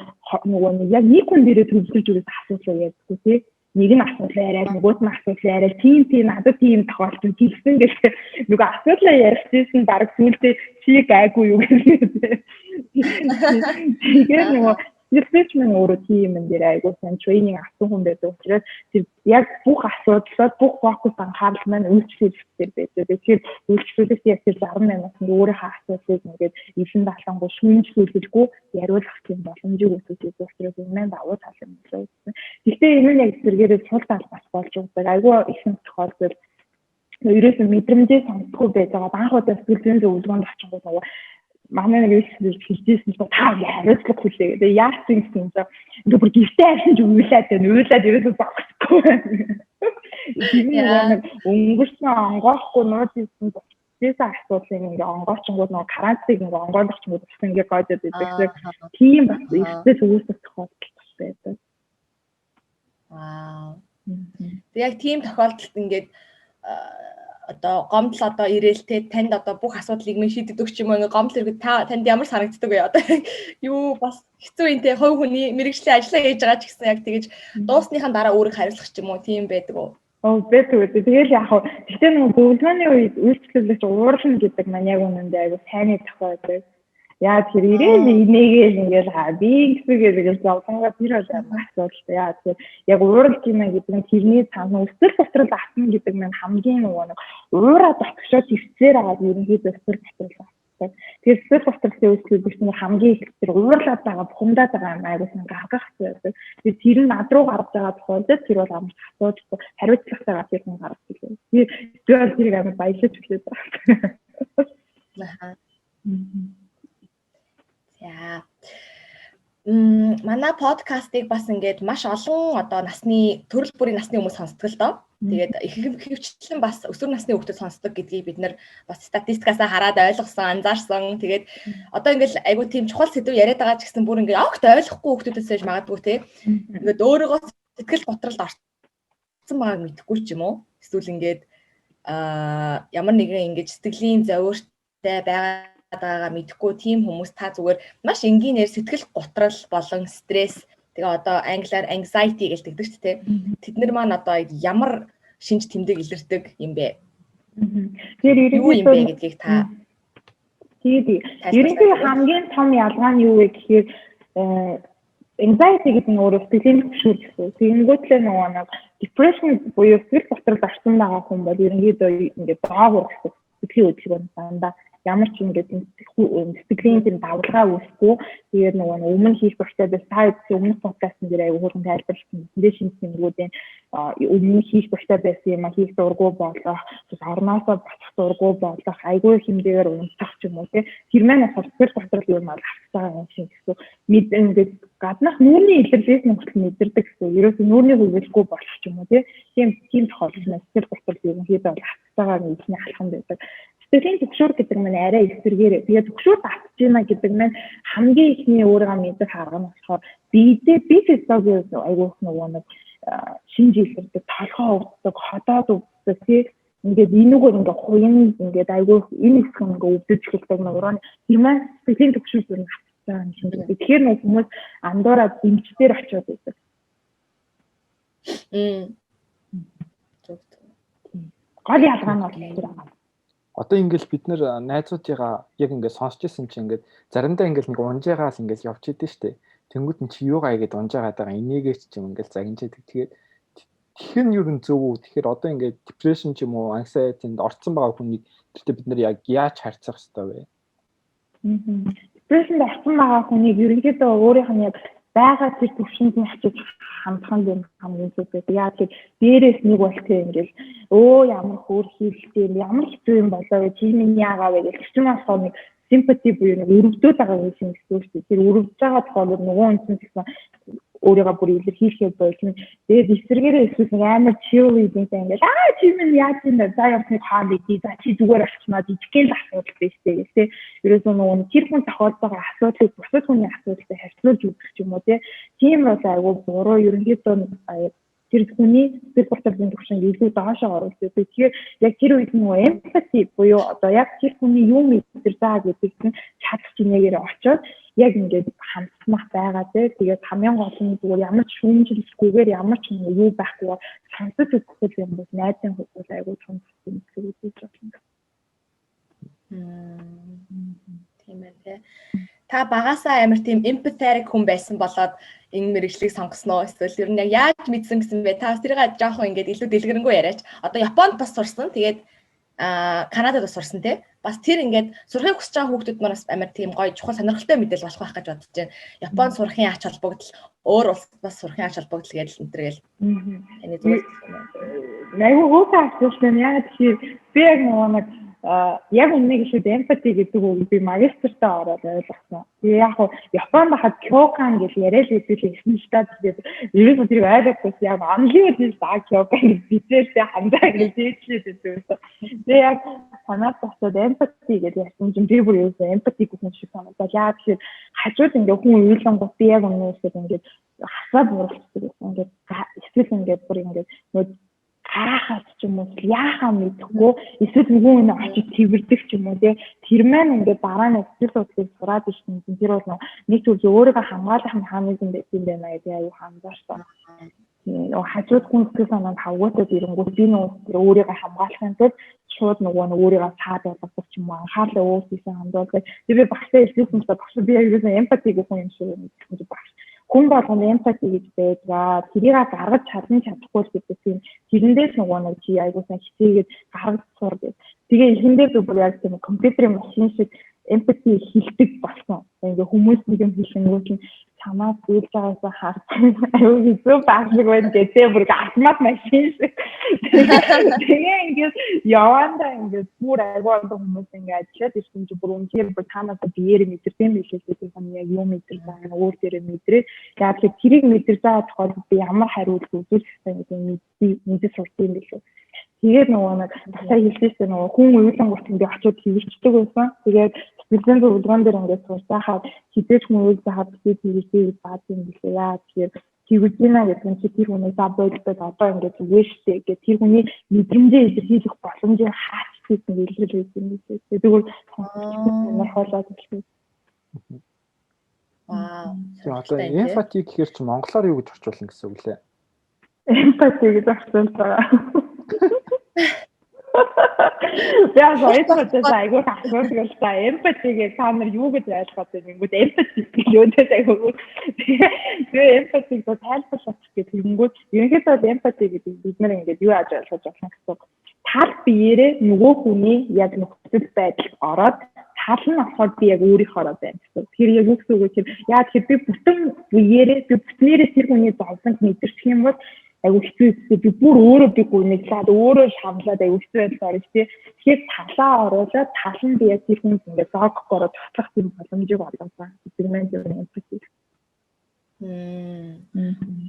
нөгөө нэг яг нэг хүн дээрээ төвлөрж өгөөс асуудал ярьдаггүй, тий, нэг нь асуудал яриад, нөгөөт нь асуудал яриад, тийм тийм, надад тийм тохиолдсон, тэгсэн гэх нөгөө асуудлаа ярьчихсан, баг сүүлдээ чи гайгүй юу гэх. Тэгээд нөгөө сэтгэл зүйч маань өөрөө тийм юм дээр айгуу сайн training авсан хүн байдаг учраас тэр яг бүх асуудлууд, бүх фокус анхаарал маань үйлчлэл дээр байдаг. Тэгэхээр үйлчлүүлэгч яг тэр 68-аас нь өөрийнхөө асуудлыг ингээд илэн далангуй шүүмжлүүлэлгүй яриулах тийм боломжийг үүсгэж өгдөг учраас энэ маань давуу тал юм лээ гэсэн. Гэхдээ энэ нь яг зэрэгээрээ сул тал бас болж өгдөг. Айгуу ихэнх тохиолдолд ерөөсөө мэдрэмжээ сонсдоггүй байж байгаа. Анх удаа сэтгэл зүйн зөвлөгөөнд очингууд нөгөө манай нэг үйлчлэл хэлжсэн чинь та хариуцлага хүлээ гэдэг. Яасан гэсэн чинь ингээ бүр гэртээ харсан ч уйлаад байна. Уйлаад ерөөсөө зогсохгүй байна. Тэр нэг өнгөрсөн онгоохгүй нууж ирсэн зүсээс асуудлыг ингээ онгоочингууд нөгөө карантыг ингээ онгойлгочингууд бас ингээ гойдод идэг шиг тийм бас эрсдэл үүсэх тохиолдол бас байдаг. Вау. Тэг яг тийм тохиолдолд ингээд одоо гомдол одоо ирээл те, танд одоо бүх асуудлыг минь шийдэд өгч юм уу, ингээ гомдол ирэхэд та танд ямар санагддаг вэ? Одоо юу бас хэцүү юм те, хувь хүний мэргэжлийн ажиллаа хийж байгаа ч гэсэн яг тэгэж дуусныхаа дараа өөрийгөө хариуцлах ч юм уу, тийм байдаг уу? Оо, байдаг үү. Тэгэл яг хав. Гэхдээ нөгөө зөвлөгөөний үед үйлчлүүлэгч уурлна гэдэг маань яг үнэндээ айгу сайнны тохиолдол. Яа тэр ирээл инээгээл ингээл ха би ингэсгээ гэж зовлонгоо тэр бол амар асуудалтай. Яа тэр яг ууралж юм гэдэг нь тэрний цаана өсөл готрол авсан гэдэг нь хамгийн нөгөө нэг уураа дотгошоо твцээр агаад ерөнхийдөө өсөл готрол авдаг. Тэгэхээр өсөл готролын үйлчлүүлэгч нь хамгийн их тэр уурлаад байгаа, бухимдаад байгаа юм айгуу сан гаргах хэрэгтэй байдаг. Тэр тэр нь над руу гарч байгаа тохиолдолд тэр бол амар асуудалгүй хариуцлагатайгаар тэр хүн гаргах гэлээ. Би бол тэрийг амар баярлаж хүлээж байгаа. Аа. За. Манай подкастыг бас ингээд маш олон одоо насны төрөл бүрийн насны хүмүүс сонсдог л доо. Тэгээд ихэвчлэн бас өсвөр насны хүүхдүүд сонсдог гэдгийг бид нэр бас статистикаасаа хараад ойлгосон, анзаарсан. Тэгээд одоо ингээд айгуу тийм чухал сэдв яриад байгаа ч гэсэн бүр ингээд огт ойлгохгүй хүүхдүүдээс байж магадгүй, те. Ингээд өөрийгөө Сэтгэл готролд орсон байгааг мэдэхгүй ч юм уу? Эсвэл ингээд ямар нэгэн ингэж сэтгэлийн зовиуртай байгаад байгаагаа мэдэхгүй тийм хүмүүс та зүгээр маш энгийнээр сэтгэл гутрал болон стресс, тэгээ одоо англиар anxiety гэж тэгдэг шүү дээ. Тэд нар маань одоо ямар шинж тэмдэг илэрдэг юм бэ? Тэгэхээр юу юм бэ гэдгийг та Тэгээд ерөнхийдөө хамгийн том ялгаа нь юу вэ гэхээр anxiety гэдэг нь өөрөө сэтгэлийн түгшүүр гэсэн. Тэгэнгүүтлээ нөгөө нэг depression буюу сэтгэл готрол орсон байгаа хүн бол ерөнхийдөө ингээд доогуур гэсэн, сэтгэлийн хөдөлгөөн дандаа ямар ч ингээд сэтгэлийн тийм давлгаа үүсэхгүй. Тэгээд нөгөө өмнө хийх дуртай байсан, та өмнөх подкастн дээр аягүй хөөрхөн тайлбарласан мэсэндээ шинж тэмдгүүдийн өмнө хийх дуртай байсан юм а хийх дургүй болох, орноосоо босох дургүй болох, аягүй хэмжээгээр унтах ч юм уу, тий. Тэр маань болохоор сэтгэл готрол юм бол авч байгаа юм шиг гэсэн. Мэд ингээд гаднах нүүрний илэрлээс нь хүртэл мэдэрдэг гэсэн. Ерөөсөө нүүрний хөвөлгүй болох ч юм уу, тий. Тийм тохиолдол нь сэтгэл готрол ерөнхийдөө бол авч байгаа нэгний алхам байдаг. Сэтгэлийн түгшүүр гэдэг маань арай эсэргээр. Тэгээд түгшүүр татж байна гэдэг маань хамгийн эхний өөрийгөө мэдэх арга нь болохоор биедээ би физиологи айгүйх нөгөө нэг шинж илэрдэг, толгой өвддөг, ходоод өвддөг, тий, ингээд энүүгээр ингээд хуян, ингээд айгүй энэ хэсэг нь ингээд өвдөж эхэлдэг нурууны тэр маань сэтгэлийн түгшүүр бүр авчихсан юм шиг. Тэгэхээр нөгөө хүмүүс андуураад эмчдэр очиод байдаг. Гол ялгаа нь бол тэр байгаа. Одоо ингээл бид нэр найзуудыгаа яг ингээд сонсч ирсэн чинь ингээд заримдаа ингээл нэг унжаагаал ингээл явж идэв штэ. Тэнгүүд нь чи юугаа игээд унжаагаад байгаа, инээгээч ч юм ингээл загинжээдэг. Тэгээд тэгэх нь юу н зөв үү? Тэгэхээр одоо ингээд depression ч юм уу anxiety-нд орцсон байгаа хүнийг тэртээ бид нар яг яаж харьцах ёстой вэ? Depression-д орсон байгаа хүнийг ерөнхийдөө өөрийнх нь яг байгаа тэр төвшөнд нь очиж хандах нь хамгийн зөв байдаг. Яа гэвэл дээрээс нэг бол тийм ингээл өө ямар хөөр хийлтэй юм, ямар хэцүү юм болоо вэ, чи минь яагаа вэ гэх чинь болохоор нэг sympathy буюу нэг өрөвдөөд байгаа юм шиг гэсэн үг шүү дээ. Тэр өрөвдөж байгаа тохиолдолд нөгөө хүн чинь гэсэн өөрийгөө бүр илэрхийлэхээ болно. Тэгээд эсрэгээрээ эсвэл нэг амар cheerleading ингээл "Аа, чи минь яаж юм бэ? За, явсны хоол идэ. За, чи зүгээр болчихноо, жижигхэн л асуудал биш үү" гэх тээ. Ерөөсөө нөгөө тэр хүн тохиолдож байгаа асуудлыг бусад хүний асуудалтай харьцуулж үзэх ч юм уу, тээ. Тийм бол айгүй буруу, ерөнхийдөө тэр хүний сэтгэл готролын түвшинг илүү доошоо оруулдаг. Тэгэхээр яг тэр үед нөгөө empathy буюу одоо яг тэр хүний юу мэдэрч байгаа гэдэг нь чадах чинээгээр очиод яг ингээд хандсмах байгаа, тий. Тэгээд хамгийн гол нь зүгээр ямар ч шүүмжлэлгүйгээр, ямар ч юу байхгүйгээр сонсож өгөх юм бол найзын хувьд бол айгүй том юм үзэж байна. Тийм ээ, тий. Та багасаа амар тийм empathetic хүн байсан болоод энэ мэргэжлийг сонгосноо эсвэл ер нь яг яаж мэдсэн гэсэн бэ? Та тэрийг жоохон ингээд илүү дэлгэрэнгүй яриач. Одоо Японд бас сурсан. Тэгээд Канадад бас сурсан, тий. Бас тэр ингээд сурахыг хүсэж байгаа хүүхдүүд маань бас амар тийм гоё чухал сонирхолтой мэдээлэл болох байх гэж бодож байна. Японд сурахын ач холбогдол, өөр улсад бас сурахын ач холбогдол гэдэл энэ төр гэл. Таны зүгээс юм уу? Айгуу хөөхөн асуулт байна. Яг тэгэхээр би яг нөгөө нэг яг үннийг хэлэхэд empathy гэдэг үг би магистртаа ороод ойлгосон. Тэгээ яг хуу Японд байхад кёкан гэж яриад л байдаг гэсэн л та, тэгээд ерөөсөө тэрийг ойлгохгүй, яг онлын үйл да кёкан гэж бичээлтэй хандаа гэж дээдлээд байсан юм. Тэгээ яг санаад тасаад empathy гэж ярьсан чинь би бүр ерөөсөө empathy гэх юм шиг санагдал. Яг тэгэхээр хажууд ингээ хүн уйлангууд би яг үннийг хэлэхэд ингээд хасаа бууралцдаг гэсэн. Ингээд эсвэл ингээд бүр ингээд нөө гараахаас ч юм уу, яахаа мэдэхгүй, эсвэл нөгөө хүн очиж тэрвэрдэг ч юм уу, тий. Тэр маань ингээд дараа нь сэтгэл судлалыг сураад ирсэн чинь тэр бол нэг төрлийн өөрийгөө хамгаалах механизм байсан юм байна гэдэг аюу ханзаарсан. Нөгөө хажууд хүн сэтгэл санаанд хавгуутад ирэнгүүт би нөгөө өөрийгөө хамгаалахын тулд шууд нөгөө нэг өөрийгөө цаад болгодог ч юм уу, анхаарлаа өөр тийшээ хандуулдаг. Тэр би багштай хэлсэн чинь багш би яг ерөөсөн empathy гэх юм шиг юм гэсэн чинь багш хүн болгонд empathy гэж байдгаа, тэрийг гаргаж чадна чадахгүй л гэдэг тийм, тэрэндээс нөгөө нэг чи айгуу сайн хичээгээд гаргаж сур гэж. Тэгээ эхэндээ зүгээр яг тийм компьютерийн машин шиг empathy хилдэг болсон. Ингээ хүмүүс нэг юм хэлэнгүүт нь чамаас үйлж байгаасаа харсан аюу хэцүү байх шиг байна гэдэг, бүр автомат машин шиг. Тэгээ ингээд явандаа ингээд бүр айгуу олон хүмүүс ингээд ажиллаад ирсэн чи бүр үнэхээр бүр таанаас биеэр мэдэрсэн билээ л дээ. Юм яг юу мэдэрч байгаа нь өөр дээрээ мэдрээд, яг л тэрийг мэдэрч байгаа тохиолдолд би ямар хариулт үзүүлэх ёстой гэдэг мэдээ сурсан юм билүү. Тэгээд нөгөө нэг сая хэлсэн нөгөө хүн уйлангуут би очиод тэрвэрчдэг байсан. Тэгээд сэтгэлийн зөвлөгөөн дээр ингээд сурч байхад хизээч хүн уйлж байхад би тэрвэрчээ гэж баад юм билээ. Яа тэгэхээр Тэгвэл гинэ гэдэг нь чи тэр хүнийг за болдог одоо ингээд зүгээр штэ гэх тэр хүний мэдрэмжээ илэрхийлэх боломжийг хаач гэсэн илрэл өгдөг юм билээ. Тэгвэл сонирхолтой хэлэх. Вау. Одоо empathy гэхээр чи монголоор юу гэж орчуулна гэсэн үг лээ? Empathy гэж орчуулж байгаа. Яа, хоёрт айгүй асуудаг л та empathy гэж та нар юу гэж ойлгоод байна юм бэ? Empathy гэх юу гэдэг айгүй. Тэгээ empathy гэж тайлбарлах гэх тэгэнгүүт ерөнхийдөө empathy гэдэг бид нар ингээд юу яаж ойлгож болох гэсэн. Тал биеэрээ нөгөө хүний яг нөхцөл байдалд ороод тал нь болохоор би яг өөрийнхоороо байна гэсэн. Тэр яг юу гэсэн үг вэ гэхээр яа тэгэхээр би бүтэн үеэрээ би бүтнээрээ тэр хүний зовлонг мэдэрчих юм бол айгу хэцүү хэцүү би бүр өөрөө би гүнэглээд өөрөө шавлаад айгу хэцүү байдалд орно тий. Тэгэхээр талаа оруулаад тал нь би яг тэр хүнд ингээд зоогохгоороо туслах тийм боломжийг олгосон гэдэг маань юм empathy.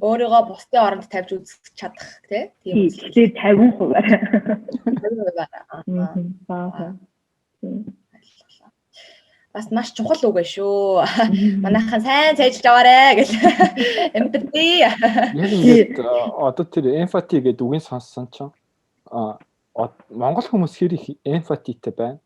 Өөрийгөө бусдын оронд тавьж үзэх чадах тий. Тийм үзэл 50%-аар. 50%-аар. Аа. Бас маш чухал үг ээ шүү. Манайхан сайн цээжилж аваарэ гэл. Empathy. Яг ингээд одоо тэр empathy гэдэг үгийг сонссон чинь Монгол хүмүүс хэр их empathy тэй байна.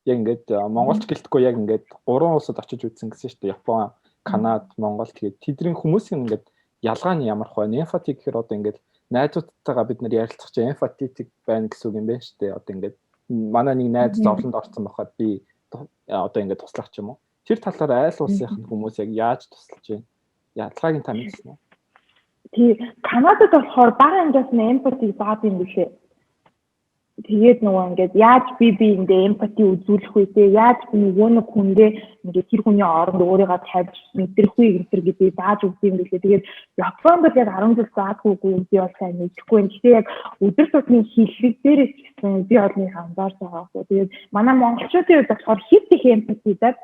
Яг ингээд монголч гэлтгүй яг ингээд гурван улсад очиж үзсэн гэсэн шүү дээ. Япон, Канад, Монгол тэгээд тэдний хүмүүсийн ингээд ялгаа нь ямар хөө. Empathy гэхээр одоо ингээд найзуудтайгаа бид нар ярилцах чинь empathetic байна гэсэн үг юм байна шүү дээ. Одоо ингээд манай нэг найз зовлонд орсон байхад би одоо ингээд туслах ч юм уу. Тэр талаар айл улсынх нь хүмүүс яг яаж тусалж байна? Ялгааг нь та мэдсэн үү? Тий, Канадад болохоор бага ангиас нь empathy заадаг юм билээ. Тэгээд нөгөө ингээд яаж би биендээ empathy үзүүлэх вэ те, яаж би нөгөө нэг хүндээ ингээд тэр хүний оронд өөрийгөө тавьж мэдрэх вэ гэдэг гэдгийг зааж өгдөг юм билээ. Тэгээд Японд бол яг 10 жил заадгүйгүй юм би бол сайн мэдэхгүй байна. Гэхдээ яг өдөр тутмын хэллэг дээрээс ч гэсэн би бол нэг анзаарч байгаа байхгүй. Тэгээд манай монголчуудын хувьд болохоор хэт их empathy заад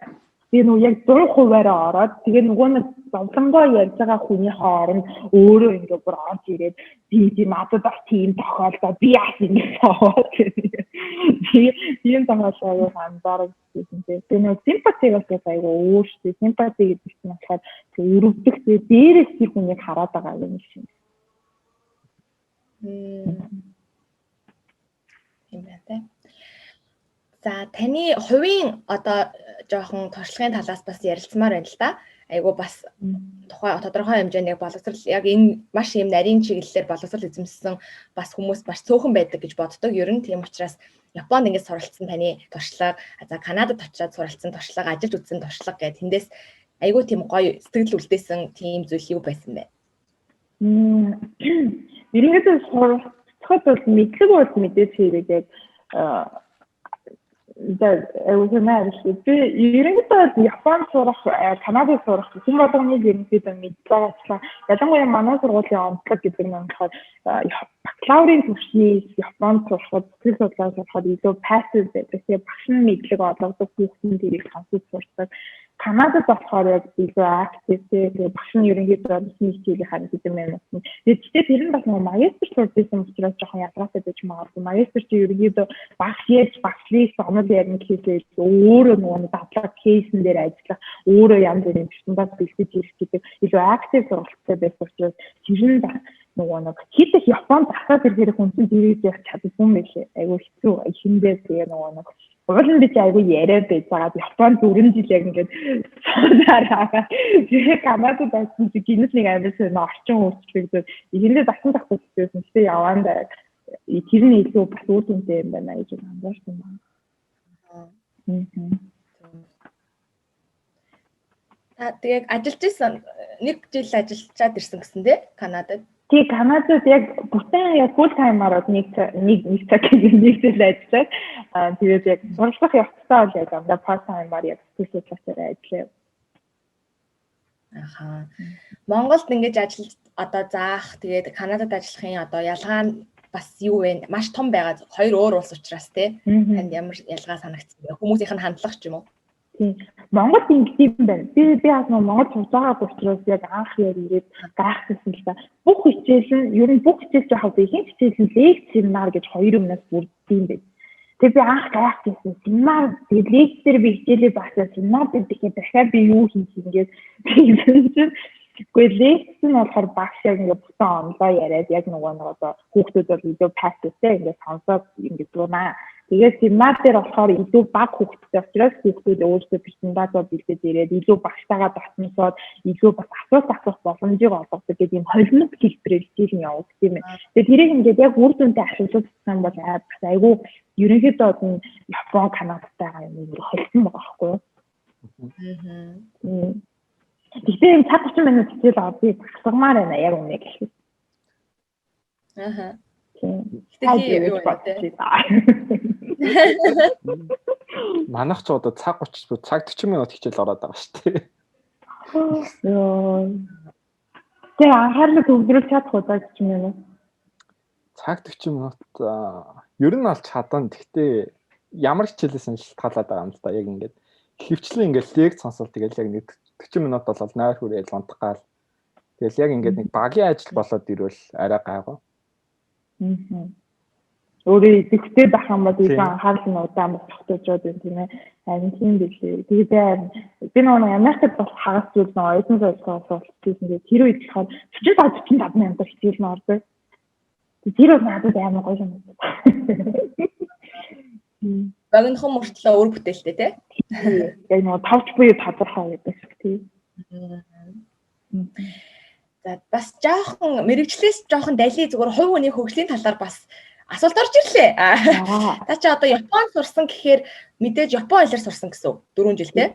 би нөгөө яг 100%-аараа ороод тэгээ нөгөө нэг зовлонгоо ярьж байгаа хүнийхээ оронд өөрөө ингээ бүр орж ирээд би тийм надад бас тийм тохиолдоо би яах юм бэ тэгээ тийм тохиолдол анзаарч байсан тийм. Тэгээ нөгөө sympathy бас айгүй өөр шүү дээ. Sympathy гэдэг чинь болохоор өрөвдөх тэгээ дээрээс тэр хүнийг хараад байгаа юм шиг. Тийм байна те. За, таны хувийн одоо жоохон туршлагын талаас бас ярилцмаар байна л да. Айгу бас тухай тодорхой хэмжээнд яг боловсрал яг энэ маш юм нарийн чиглэлээр боловсрал эзэмссэн бас хүмүүс маш цөөхөн байдаг гэж боддог. Ер нь тийм учраас Японд ингэж суралцсан таны туршлага, за Канадад очиад суралцсан туршлага, ажиллаж үзсэн туршлага гэдэг тэндээс айгу тийм гоё сэтгэл үлдээсэн тийм зүйл юу байсан бэ? Ерөнхийдөө суралцахад бол мэдлэг бол мэдээж хэрэг яг за айгуу шүү. Би ерөнхийдөө Японд сурах, Канадад сурах хүн болгоны ерөнхийдөө мэдлэг ачлаа. Ялангуяа манай сургуулийн онцлог гэдэг нь болохоор бакалаврын түвшний Японд сурахад, сэтгэл судлаар сурахад илүү passive байдаг. Тэгээ багш нь мэдлэг олгодог, хүүхдэн тэрийг сонсож сурдаг. Канадад болохоор яг илүү active, тэгээ багш нь ерөнхийдөө эхний хичээлийн хэдэн минут. Тэгээд гэхдээ тэр нь бас нэг магистр сурж исэн учраас жоохон ялгаатай байж магадгүй. Магистр чи ерөнхийдөө багш ярьж багшлыг онол ярина гэхээсээ өөрөө нөгөө нэг дадлага case эн дээр ажиллах, өөрөө янз бүрийн презентац бэлтгэж ирэх гэдэг илүү active сургалттай байсан учраас тэр нь бас нөгөө нэг хэд их Японд засаад ирэхээр хүн чинь тэрийг яг чаддгүй юм байлээ. Айгүй хэцүү. Эхэндээ тэгээ нөгөө нэг уул нь би чи айгүй яриад байж байгаа. Японд 4 жил яг ингээд суудаараа. Тэгээ Канадад байсан чи гинэт нэг амар сонь орчин өөрчлөгдөд эхэндээ дасан зах хэцүүсэн. Гэтэ яваандаа тэр нь илүү бас үр дүнтэй юм байна гэж анзаарсан байна. Та тэгээ ажиллаж исэн, нэг жил ажиллачаад ирсэн гэсэн тий Канадад. Тий, Канадад яг бүтэн яг full time-аар нэг нэг нэг цаг нэг жил ажиллаад тэгээд яг суралцах явцдаа бол яг дандаа part time-аар яг сэтгэл судлаачаар ажиллав. Аха. Монголд ингэж ажил одоо заах тэгээд Канадад ажиллахын одоо ялгаа нь бас юу вэ? Маш том байгаа. Хоёр өөр улс учраас тий. Танд ямар ялгаа санагдсан бэ? Хүмүүсийнх нь хандлага ч юм уу? Тийм. Монгол ингэдэг юм байна. Би бас нэг Монгол сурж байгаа учраас яг анх яг ирээд гайхсан л да. Бүх хичээл нь ер нь бүх хичээл жаахав ихэнх хичээл нь лекц, семинар гэж хоёр юмнаас бүрддэг юм байна. Тэгээ би анх гайхсан. Семинар тэгээ лекц дээр би хичээлээ баасаа семинар дээр тэгэхээр дахиад би юу хийх ингээд тэгсэн чинь Гэхдээ лекц нь болохоор багш яг ингээд бүтэн онлоо яриад яг нөгөө нэг одоо хүүхдүүд бол илүү пассивтэй ингээд сонсоод ингээд дуунаа. Тэгээд семинар дээр болохоор илүү бага хүүхдтэй учраас хүүхдүүд өөрсдөө презентаци бэлдээд ирээд илүү багштайгаа дотносоод илүү бас асуулт асуух боломжийг олгодог гэдэг ийм холимог хэлбэрээр хичээл нь явагддаг юм. Тэгээд тэрийг ингээд яг үр дүнтэй ашиглаж чадсан бол бас айгүй ерөнхийдөө бол Япон, Канадтайгаа юм өөр холсон байгаа байхгүй юу? Аа. Гэхдээ энэ цаг 30 минут хичээл авъя асгамаар байна яг үнэ гэхэд. Аха. Тийм. Гэтэ юу вэ? Манайх ч одоо цаг 30 бүх цаг 40 минут хичээл ороод байгаа шүү дээ. Йоо. Тэгээ анхаарлаа төвлөрүүлж чадах уу цаг 40 минут? Цаг 40 минут ер нь бол чадна. Гэхдээ ямар хичээлээс нь шалтгаалаад байгаа юм л да. Яг ингээд хөвчлэн ингээд лекц сонсвол тэгэл яг нэг 40 минут бол нойр хүрээл унтах гал. Тэгэл яг ингээд нэг багийн ажил болоод ирвэл арай гайгүй. Аа. Өөрөө идэвхтэй байх юм бол илүү анхаарал нь удаан тогтоожод юм тийм ээ. Харин тийм билээ. Тэгээд би нөгөө Америкт бас хагас зүйл нөгөө оюутан солилцоогоо суралцсан. Тэгээд тэр үед болохоор 45 45 минут хичээл нь ордог. Тэр бол надад амар гоё санагдав. Богинохон мөртлөө үр бүтээлтэй тий. Яг нөгөө товч буюу тодорхой гэдэг шиг тий. За бас жоохон мэрэгчлээс жоохон дали зүгээр хувь хүний хөгжлийн талаар бас асуулт орж ирлээ. Та чи одоо Японд сурсан гэхээр мэдээж Япон хэлээр сурсан гэсэн үг. 4 жил тий.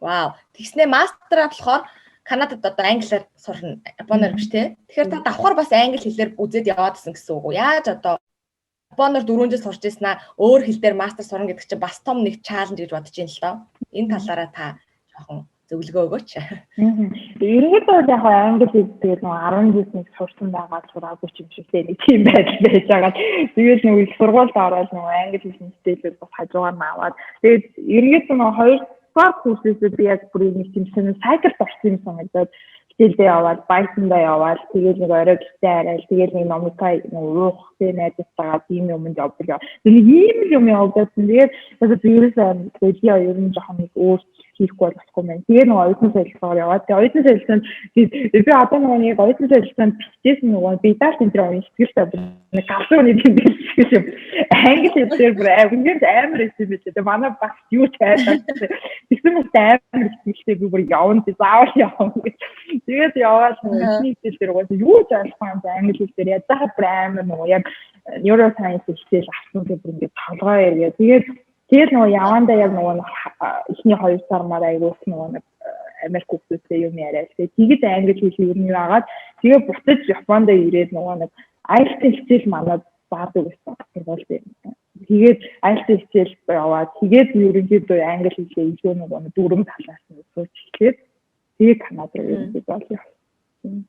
Вау. Тэгснээ мастраа болохоор Канадад одоо англиар сурна, Японоор биш тий. Тэгэхээр та давхар бас англи хэлээр үзээд яваад исэн гэсэн үг үү? Яаж одоо Японоор 4 жил сурч ирсэн аа өөр хэл дээр мастер сурна гэдэг чинь бас том нэг challenge гэж бодож байна л доо. Энэ талаараа та жоохон зөвлөгөө өгөөч. Ерөнхийдөө бол яг англи хэл тэгээд нөгөө 10 жил нэг сурсан байгаа сураагүй ч юм шиг л нэг тийм байдал байж байгаа. Тэгээд нөгөө их сургуульд ороод нөгөө англи хэлний хичээлүүд бас хажуугаар нь аваад тэгээд ерөнхийдөө нөгөө 2 дугаар курсээс би яг бүр нэг тийм сонин cycle орсон юм санагдаад хичээлдээ яваад, Python-даа яваад, тэгээд нэг орой гэртээ хараад, тэгээд нэг номикай нэг уух, тэ найзтайгаа тийм юмд явдаг. Тэгээд ийм л юм явагдсан. Тэгээд бас ерөөсөө тэгээд ер нь жоохон нэг өөр хийхгүй болохгүй юм байна. Тэгээ нөгөө оюутан солилцоогоор яваад, тэгээ оюутан солилцоонд би одоо нөгөө нэг оюутан солилцоонд бичижсэн нөгөө бедал энэ төр оюун сэтгэл тавь нэг галзуу нэг юм биш юм. Англи хэл дээр бүр үнээр амар их юм биш. Тэгээ манай багш юу ч айлаа. Тэгсэн мэт амар ихтэй би бүр явна заавал явна гэж. Тэгээд яваад нөгөө эхний хичээл дээр угаасаа юу ч ойлгохгүй юм англи хэл дээр ядахад бүр амар нөгөө яг neuroscience хичээл авсан гэх бүр ингээд толгой эргээ. Тэгээд тэгэл нөгөө явандаа яг нөгөө эхний 2 сар маар айгуух нөгөө нэг Америк хүүхдүүдтэй юм яриад. Тэгээд тэгэж англи хэл ер нь агаад тэгээ буцаж Японд ирээд нөгөө нэг IELTS хичээл манад заадаг байсан сургууль дээр. Тэгээд IELTS хичээл яваад тэгээд ерөнхийдөө англи хэлээ илүү нөгөө дүрм талаас нь сурч эхлээд тэгээд Канада руу ерөнхийдөө бол явсан.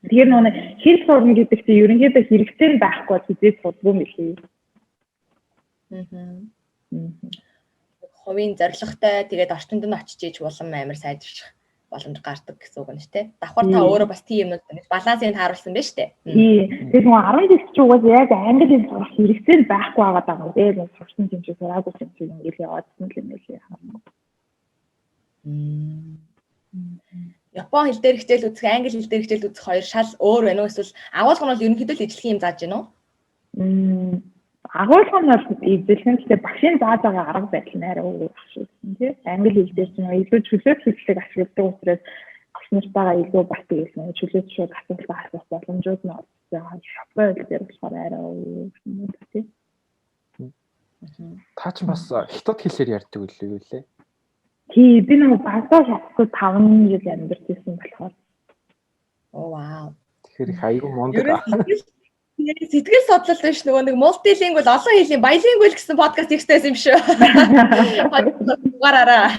Тэгэхээр нөгөө хэл сурна гэдэг чинь ерөнхийдөө хэрэгцээ нь байхгүй бол хизээ сурдгүй юм билий. Аа. Хувийн зорилготой тэгээд орчинд нь очиж иж улам амар сайжирч боломж гардаг гэсэн үг нь шүү дээ. Давхар та өөрөө бас тийм юмнууд ингэж балансыг тааруулсан байх шүү дээ. Тий. Тэгээд нөгөө 10 жил чи угаасаа яг англи хэл сурах хэрэгцээ нь байхгүй байгаа даа. Тэгээд нэг сурсан юм шиг сураагүй юм шиг ингээл яваадсан юм лээ. Япон хэл дээр хичээл үзэх, англи хэл дээр хичээл үзэх хоёр шал өөр байна уу? Эсвэл агуулга нь бол ерөнхийдөө л ижлэх юм зааж гэнэ үү? Агуулга нь бол эзэлхэн гэхдээ багшийн зааж байгаа арга барил нь арай өөр байх шүү тий. Англи хэл дээр чинь илүү чөлөөт хэллэг ашигладаг учраас багш нартайгаа илүү бас тэгэл нэг чөлөөт шууд асуулт асуух боломжууд нь олдож байгаа. Япон хэл дээр болохоор арай өөр юм уу тий. Та ч бас хятад хэлээр ярьдаг үлээ юу лээ? Тий, би нэг багтаа хятадд 5 жил амьдарч ирсэн болохоор. Оо вау. Тэгэхээр их аягүй мундаг. Сэтгэл судлал биш нөгөө нэг multilingual олон хэлний bilingual гэсэн подкаст хийхтэйсэн юм шүү. Дугаараараа.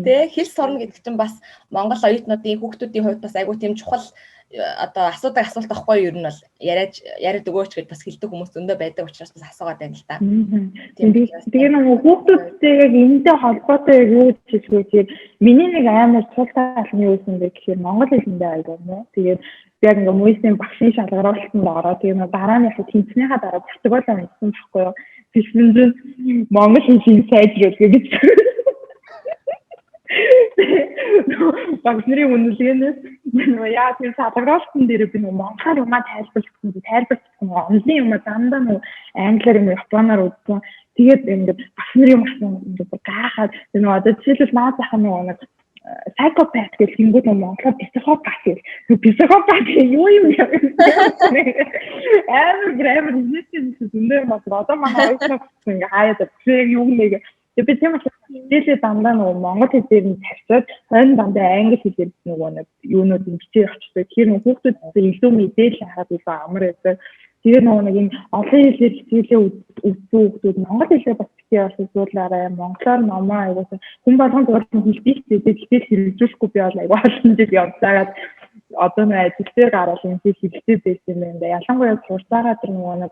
Тэ хэл сурна гэдэг чинь бас Монгол оюутнуудын хүүхдүүдийн хувьд бас айгүй тийм чухал одоо асуудаг асуулт ахгүй юу ер нь бол яриад яриад өгөөч гэж бас хэлдэг хүмүүс зөндөө байдаг учраас бас асуугаад байна л та. Тэгээ нөгөө хүүхдүүдтэй яг энэтэй холбоотой яг юу гэж хэлэх вэ гэхээр миний нэг амар цул тал нь юу байсан бэ гэхээр монгол хэлэндээ айгүй юм уу. Тэгээд яг ингээ мүйсийн багшийн шалгаруулалтанд ороод тэгээ нөгөө дараа нь яг тэнцнийхаа дараа Португалиар уншсан байхгүй юу. Тэгсэн чинь монгол хэлийг сайжруулах гэж. Багш нарын үнэлгээнээс нөгөө яа тэр салгаруулсан дээр би нөгөө монголоор юмаа тайлбарласан, тайлбарласан нөгөө онлын юмаа дандаа нөгөө англиар юм, японоор үзсэн. Тэгээд ингээд багш нарын юм асуусан, ингээд гайхаад нөгөө одоо жишээлбэл наад зах нөгөө нэг psychopath гэх тэнгүүд нөгөө монголоор психопат гэх. Психопат юу юм бэ? Амар амар нийтийн зөндөө юм байна. Одоо манай оюутнууд ингээ хаяад яг юу нэг. Тэгээ би тийм болохоор хичээлээ дандаа нөгөө монгол хэлээр нь тавьчаад, хойно дандаа англи хэлээр нөгөө нэг юунууд нь бичээ явчихдаг. Тэгэхээр нөгөө хүүхдүүд илүү мэдээлэл авахад илүү амар байдаг. Тэгээ нөгөө нэг энэ олон хэлээр хичээлээ үзсэн хүүхдүүд монгол хэлээр бас битгий боловсруулаарай. Монголоор номоо айгуу хүн болгон зүгээр хэлдэг ч гэтэл хэрэгжүүлэхгүй би бол айгуу олон жил явцаагаад одоо нэг ажил дээр гараад энэ хэл хэрэгтэй байсан юм байна. Ялангуяа сурцаагаа тэр нөгөө нэг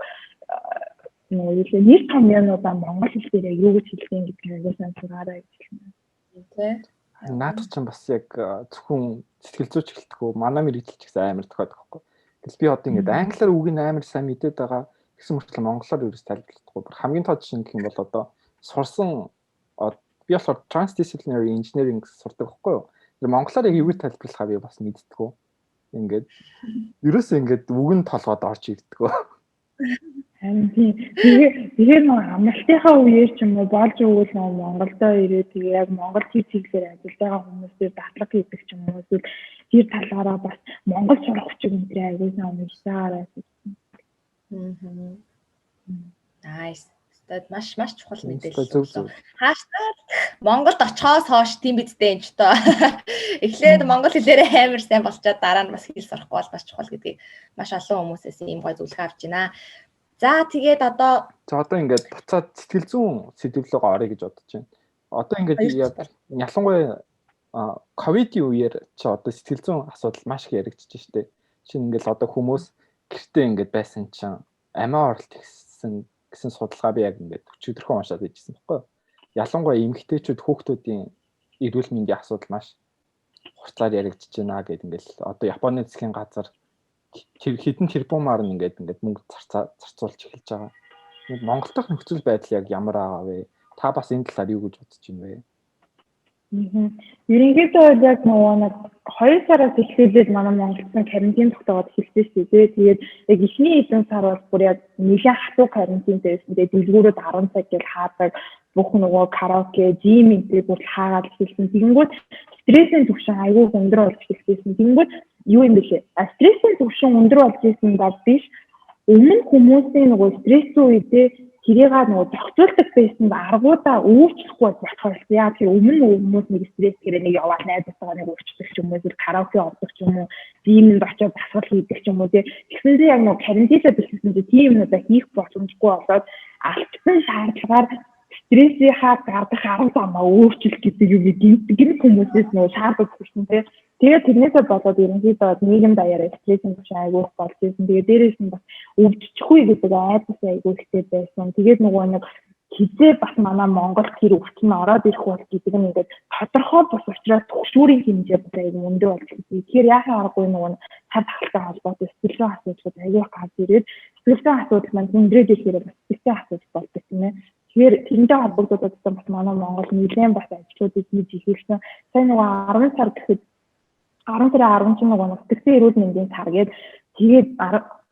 нөгөө юу лээ нэр томьёонуудаа монгол хэл дээр яг юу гэж хэлдэг гэдгийг айгуу сайн сураарай гэж хэлнэ. Тэ. Наадах чинь бас яг зөвхөн сэтгэл зүйч гэлтгүү манай мэргэжил ч гэсэн амар тохиолдох байхгүй. Тэгэл би одоо ингээд англиар үг нь амар сайн мэдээд байгаа гэсэн мөртлөө монголоор ерөөс тайлбарлахгүй. Бүр хамгийн тод жишээ гэх юм бол одоо сурсан би болохоор transdisciplinary engineering сурдаг байхгүй юу. Тэр монголоор яг юу гэж тайлбарлахаа би бас мэддэггүй. Ингээд ерөөсөө ингээд үг нь толгойд орж ирдэггүй. Харин тийм. Тэгэхээр нөгөө амралтынхаа үеэр ч юм уу болж өгвөл нөгөө Монголдо ирээд, тэгээ яг Монгол тэр чиглэлээр ажиллаж байгаа хүмүүсээр дадлага хийдэг ч юм уу, эсвэл тэр талаараа бас Монгол сурах хүчиг энэ тэр айгүй сайн уншаарай. Nice. Тэгээд маш маш чухал мэдээлэл өглөө. Хааштай Монголд очихоос хойш тийм бидтэй энэ ч тоо. Эхлээд монгол хэлээрээ амар сайн болчоод, дараа нь бас хэл сурахгүй бол бас чухал гэдгийг маш олон хүмүүсээс ийм гой зөвлөгөө авч байна. За, тэгээд одоо За, одоо ингээд буцаад сэтгэл зүйн сэдэв лүүгээ оръё гэж бодож байна. Одоо ингээд яг ялангуяа ковидын үеэр чи одоо сэтгэл зүйн асуудал маш их яригдчихэж штэ. Шинэ ингээл одоо хүмүүс гэртээ ингээд байсан чинь амиа оролт хийсэн гэсэн судалгаа би яг ингээд өчигдөрхөн уншаад байжсэн байхгүй юу. Ялангуяа эмэгтэйчүүд, хүүхдүүдийн эрүүл мэндийн асуудал маш хурцлаар яригдчихэж байна гэд ингээл одоо Японы засгийн газар тэр хэдэн тэрбумаар нь ингээд мөнгө зарцуулж эхэлж байгаа. Монгол дахь нөхцөл байдал яг ямар байгаа вэ? Та бас энэ талаар юу гэж бодож байна вэ? Ерөнхийдөө яг нөгөө нэг 2 сараас эхлүүлээд манай Монголд карантин тогтоогоод эхэлсэн шүү дээ. Тэгээд яг эхний хэдэн сар бол бүр яг нэлээд хатуу карантинтэй байсан. Тэгээд дэлгүүрүүд 10 цаг гэл хаадаг, бүх нөгөө караоке, gym энэ бүр хаагаад эхэлсэн. Тэгэнгүүт стрессийн түвшин айгүй өндөр болж эхэлсэн. Тэгэнгүүт юу юм бэлээ? А стрессийн түвшин өндөр болж исэн ба биш, өмнө хүмүүсийн нөгөө стрессийн үедээ тэрийг нөгөө зохицуулдаг байсан аргуудаа өөрчлөхгүй болох болсон. Яа тэгэхээр өмнө нөгөө хүмүүс нэг стресс гэрээ нэг яваад найзтайгаа нэг уучлах ч юм уу, эсвэл караоке ордог ч юм уу, gym энд очиод дасгал хийдэг ч юм уу, тий. Тэгсэн чинь яг нөгөө карантинаа бэлтгэсэн чинь тийм юмнуудаа хийх боломжгүй болоод алдсан шаардлагаар стрессийнхаа гаргах арга замаа өөрчлөх гэдэг юм гинт гинт хүмүүсээс нөгөө шаардлага хүрсэн, тий. Тэгээд тэрнээсээ болоод ерөнхийдөө нийгэм даяараа стрессийн түвшин айгүй их болж ирсэн. Тэгээд дээрээс нь бас өвдчихгүй гэдэг айдас айгүй ихтэй байсан. Тэгээд нөгөө нэг хизээ бас манай Монгол тэр өвчин ороод ирэх бол гэдэг нь ингээд тодорхой бус учраас түгшүүрийн хэмжээ бас айгүй өндөр болж ирсэн. Тэгэхээр яахын аргагүй нөгөө цар тахалтай холбоотой сэтгэл зүйн асуудлууд айгүй их гарч ирээд, сэтгэл зүйн асуудал маань хүндрээд ирэхээр бас сэтгэл зүйн асуудал болдог, тийм ээ. Тэгэхээр тэрнтэй холбогдоод бас манай Монгол нэлээд бас ажлуудыг хийж эхэлсэн. Сайн нөгөө 10 сар гэхэд 10 сарын 10 чинь нөгөө сэтгцэн эрүүл мэндийн сар гээд, тэгээд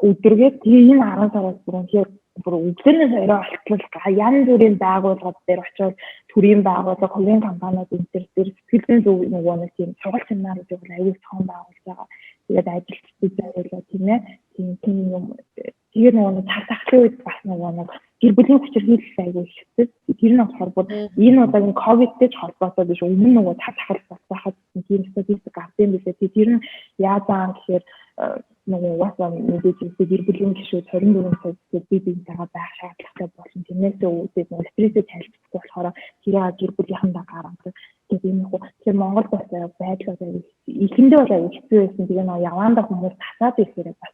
өдөргээд, тэгээ энэ 10 сараас бүр үнэхээр бүр өглөөнөөс орой болтол янз бүрийн байгууллагууд дээр очиод, төрийн байгууллага, хувийн компаниуд энэ төр дээр сэтгэл зүйн зөв нөгөө нэг тийм сургалт семинаруудыг бол аюул тоон байгуулж байгаа. Тэгээд ажилтнууд зориулаад, тийм ээ. Тийм юм. Тэгээд нөгөө нэг цар тахлын үед бас нөгөө нэг гэр бүлийн хүчирхийлэл аягүй ихтэй. Тэр нь болохоор бүр энэ удаагийн ковидтэй ч холбоотой биш, өмнө нөгөө цар тахал болсоход тийм статистик гарсан юм билээ. Тэр нь яаж байгаа гэхээр нөгөө угаасаа мэдээж гэр бүлийн гишүүд 24 цаг бие биентэйгээ байх шаардлагатай болно. Тэрнээсээ үүдээд нөгөө стрессээ тайлбарлахгүй болохоор тэрийг гэр бүлийнхэндээ гаргадаг. Тэгээд ийм их. Тэгэхээр Монгол бас байдал бол эхэндээ бол аягүй хэцүү байсан. Тэгээ нөгөө яваандаа хүмүүс тасаад ирэхээр бас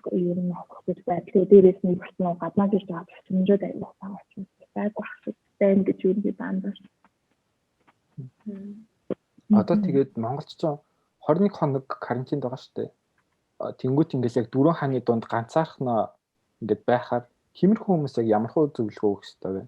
ер нь хохирох байдал. Дээрээс нь бас нөгөө гаднаас ирж байгаа тусламжууд аягүй бага учраас байггүй ах байна гэж юу нэг дандаа. Одоо тэгээд монголч 21 хоног карантинд байгаа шүү дээ. Тэнгүүт ингээл яг дөрвөн хааны дунд ганцаархнаа ингээд байхаар тиймэрхүү хүмүүс яг ямар хуу зөвлөгөө өгөх ёстой вэ?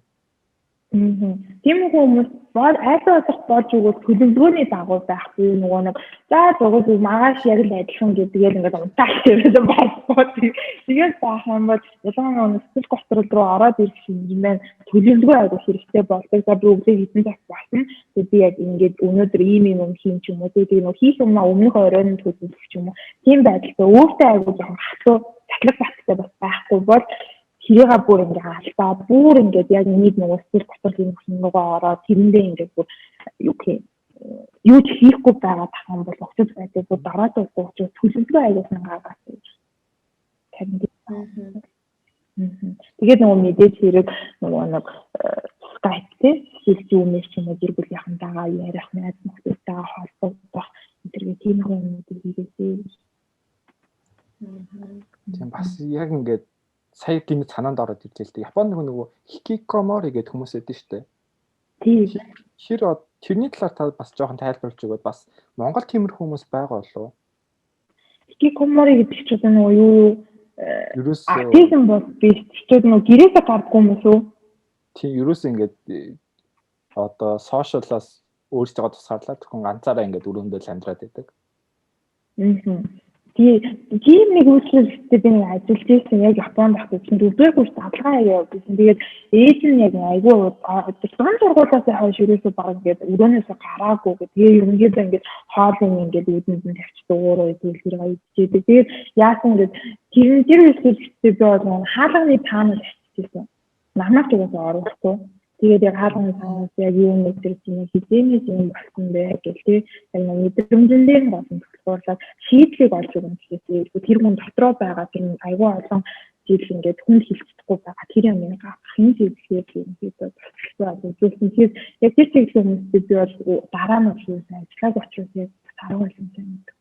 Тийм хүмүүс бол аль болох болж өгвөл төлөвлөгөөний дагуу байх буюу нөгөө нэг за зүгээр маргааш яг л адилхан гэдгээл ингээд унтаал тэрээс болохгүй. Тэгээд байх юм бол ялангуяа нөгөө сэтгэл готрол руу ороод ирэх шинж маань төлөвлөгөө айгу хэрэгтэй болдог. За би өглөө хэдэн цагт болсон. Тэгээд би яг ингээд өнөөдөр ийм ийм юм хийн ч юм уу. Тэгээд нөгөө хийх юмнаа өмнөх оройн төлөвлөх ч юм уу. Тийм байдалтай өөртөө айгу жоохон хатуу цахилаг баттай бас байхгүй бол тэрийгээ бүр ингээ алдаа бүр ингээд яг нэг нөгөө сэтгэл готрол юм руугаа ороод тэрэндээ ингээд бүр юу гэх юу ч хийхгүй байгаа тах юм бол нөхцөл байдлыг бүр дараад өгөх учраас төлөвлөгөө аягүй гаргаас гэж. Харин тэгээд нөгөө мэдээж хэрэг нөгөө нэг Skype тий эсвэл Zoom-ээр ч юм уу гэр бүлийнхэнтэйгээ ярих, найз нөхдөдтэйгээ холбогдох энэ төрлийн тийм юмнуудыг хийгээсэй. Тийм бас яг ингээд сая гинэ санаанд ороод ирлээ л дээ. Японд нөгөө хикикомори гэдэг хүмүүс байдаг шүү дээ. Тийм. Тэр тэрний талаар та бас жоохон тайлбарлаж өгөөд бас Монгол тиймэрхүү хүмүүс байгаа болов уу? Хикикомори гэдэг чинь одоо нөгөө юу ерөөсөө аутизм бол биш. Тэр нөгөө гэрээсээ гардггүй юм уу? Тийм, ерөөсөө ингээд одоо сошиалаас өөрсдөө тусгаарлаад зөвхөн ганцаараа ингээд өрөөндөө л амьдраад байдаг. Тийм нэг үйлчлэгчтэй би нэг ажиллаж байсан яг Японд байх гэсэн дөрөвдүгээр курс дадлага яваад байсан. Тэгээд ээж нь яг айгүй дунд сургуулиас хойш ерөөсөө баг ингээд өрөөнөөсөө гараагүй гэх. Тэгээ ерөнхийдөө ингээд хоолыг ингээд үүдэнд нь тавьчихдаг, өөрөө тэгэл тэр идчихэдэг. Тэгээд яасан ингээд тэр үйлчлэгчтэй би бол хаалганы таанаар очижсэн. Намайг ч угаасаа оруулахгүй. Тэгээд яг хаалганы таанаас яг юу мэдэрч юм хизээнээс юм болсон бэ гэл тий. Яг нэг мэдрэмжэн дээр нь гол нь тулгуурлаад шийдлийг олж өгнө гэхээс тэр хүн дотроо байгаа тэр айгүй олон зүйл ингээд хүнд хэлж чадахгүй байгаа тэр юм гаргах чиглэлээр ерөнхийдөө туслах үзүүлсэн. Тэгэхээр яг тэр чиглэлийн хүмүүстэй би бол дараа нь бол юусэн ажиллааг учраас яг арга боломжтой мэддэг.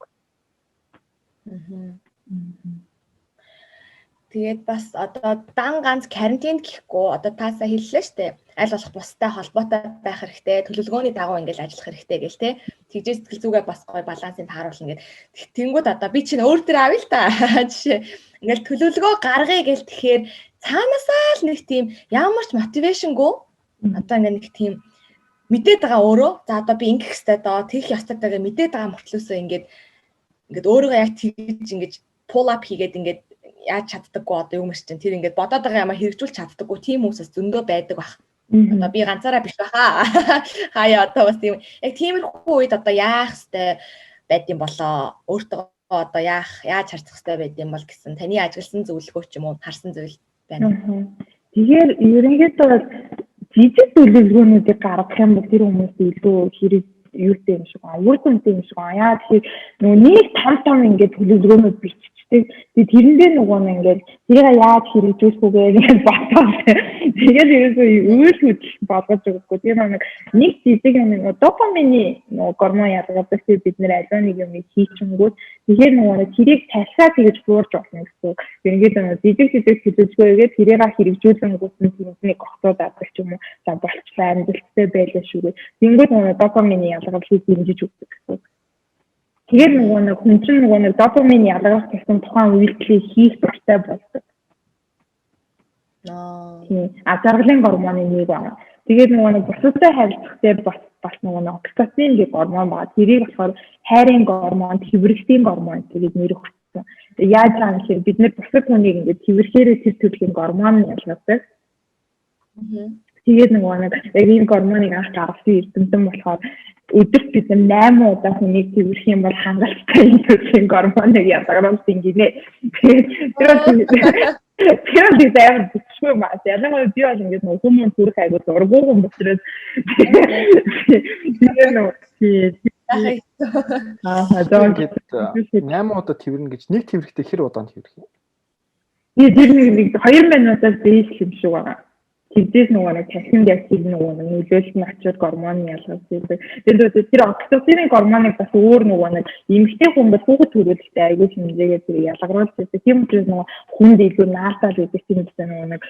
Тэгээд бас одоо дан ганц карантинд гэхгүй одоо таасаа хэллээ штэ. Аль болох бустай холбоотой байх хэрэгтэй, төлөвлөгөөний дагуу ингээл ажиллах хэрэгтэй гэл те. Тэгжээ сэтгэл зүгээ бас гоё балансыг тааруулна гэд. Тэнгүүд одоо би чинь өөр төр авъя л та. Жишээ. Ингээл төлөвлөгөө гаргая гэл тэгэхээр цаанаасаа л нэг тийм ямар ч мотивашнгүй одоо ингээ нэг тийм мэдээд байгаа өөрөө. За одоо би ингэх ёстой доо, тэгэх ёстой доо гэж мэдээд байгаа мөртлөөсөө ингээд ингээд өөрийгөө яг тэгж ингэж pull up хийгээд ингээд яаж чаддаггүй одоо юм чинь тэр ингээд бодоод байгаа юмаа хэрэгжүүлж чаддаггүй тийм хүмүүсээс зөндөө байдаг бах. Одоо би ганцаараа биш баха. Хаяа одоо бас тийм яг тиймэрхүү үед одоо яах ёстой байд юм болоо. Өөртөө одоо яах яаж харьцах ёстой байд юм бол гэсэн таны ажигласан зөвлөгөө ч юм уу харсан зүйл байна. Тэгэхээр ерөнхийдөө бол жижиг төлөвлөгөөнүүдийг гаргах юм бол тэр хүмүүст илүү хэрэг юутай юм шиг аа, үр дүнтэй юм шиг аа. Яа тэгэхээр нөгөө нэг том том ингээд төлөвлөгөөнүүд биччихдэг. Тэгээ тэрэндээ нөгөө нэг ингээд тэрийг яаж хэрэгжүүлэх үү гэж бодоод тэгээд ерөөсөө үйл хөдлөл болгож өгөхгүй. Тэр нэг жижиг юм нөгөө допамины нөгөө гормон ялгардаг бид нэр аливаа нэг юм хийчингүүд тэгэхээр нөгөө тэрийг тарьсаа тэгэж буурж болно гэсэн үг. Ерөнхийдөө нөгөө жижиг жижиг төлөвлөгөөгээ тэрийг хэрэгжүүлэнгүүт нь тэрэнд нэг огцоод авдаг ч юм уу. За болчлаа амжилттай байлаа шүү гэ. Тэнгүүд нөгөө допамины ялгарлыг дэмжиж өгдөг гэсэн үг. Тэгээд нөгөө нэг хүн чинь нөгөө нэг допамин ялгарх гэсэн тухайн үйлдэлийг хийх дуртай болдог. Тийм. А жаргалын гормоны нэг байна. Тэгээд нөгөө нэг бусадтай харилцах дээр бас нөгөө нэг окситоцин гэх гормон байгаа. Тэрийг болохоор хайрын гормон, тэврэлтийн гормон гэж нэр өгсөн. Яаж байгаа юм гэхээр бид нэр бусад хүнийг ингээд тэврэхээрээ тэр төрлийн гормон нь ялгардаг. Тэгээд нөгөө нэг яг ийм гормоныг анх гаргасан эрдэмтэн болохоор өдөрт бид нар 8 удаа хүнийг тэврэх юм бол хангалттай энэ төрлийн гормоныг ялгаруулсан гинэ. Тэгээд тэр бол амар бичгүй маа. Ялангуяа би бол ингээд нөгөө хүмүүс хүрэх айгуу дурггүй хүн учраас тэгээд нөгөө Аа ингээд 8 удаа тэврнэ гэж нэг тэврэхдээ хэр удаан тэврэх юм? Тэр нэг 2 минутаас дээш юм шиг байгаа. Тэгдээс нөгөө нэг танхимд яг тэр нөгөө нэг нөлөөлөл нь очиод гормон ялгарч ирдэг. Тэгээд тэр окситоцины гормоныг бас өөр нөгөө нэг эмэгтэй хүн бол хүүхэд төрүүлэхдээ айгүй хэмжээгээр тэр ялгаруулж ирдэг. Тийм учраас нөгөө хүнд илүү наалтаал гэдэг тийм гэсэн нөгөө нэг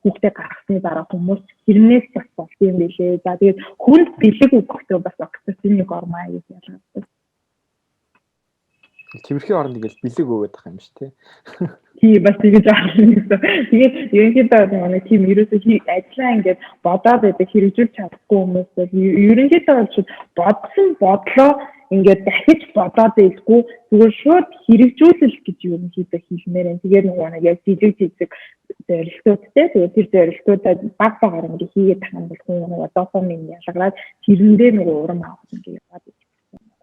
хүүхдээ гаргасны дараа хүмүүс тэрнээс бас болд юм билээ. За тэгээд хүнд бэлэг өгөхдөө бас окситоцины гормон айгүй ялгардаг. Тэгэл тэрхийн оронд ингээл бэлэг өгөөд байгаа юм шиг тий. Тий, бас тэгэж аах юм гэсэн. Тэгээд ерөнхийдөө нэг тийм ерөөсөө ажиллаа ингээд бодоод байдаг, хэрэгжүүлж чадахгүй хүмүүс бол ерөнхийдөө бол шууд бодсон бодлоо ингээд дахиж бодоод байлгүй, зүгээр шууд хэрэгжүүлэл гэж ерөнхийдөө хэлмээр байна. Тэгээд нөгөө нэг яг жижиг жижиг зорилтуудтай, тэгээд тэр зорилтуудаа баг багаар ингээд хийгээд тах юм бол хүн нөгөө допамин ялгараад тэрэндээ нөгөө урам авах ингээд яваад.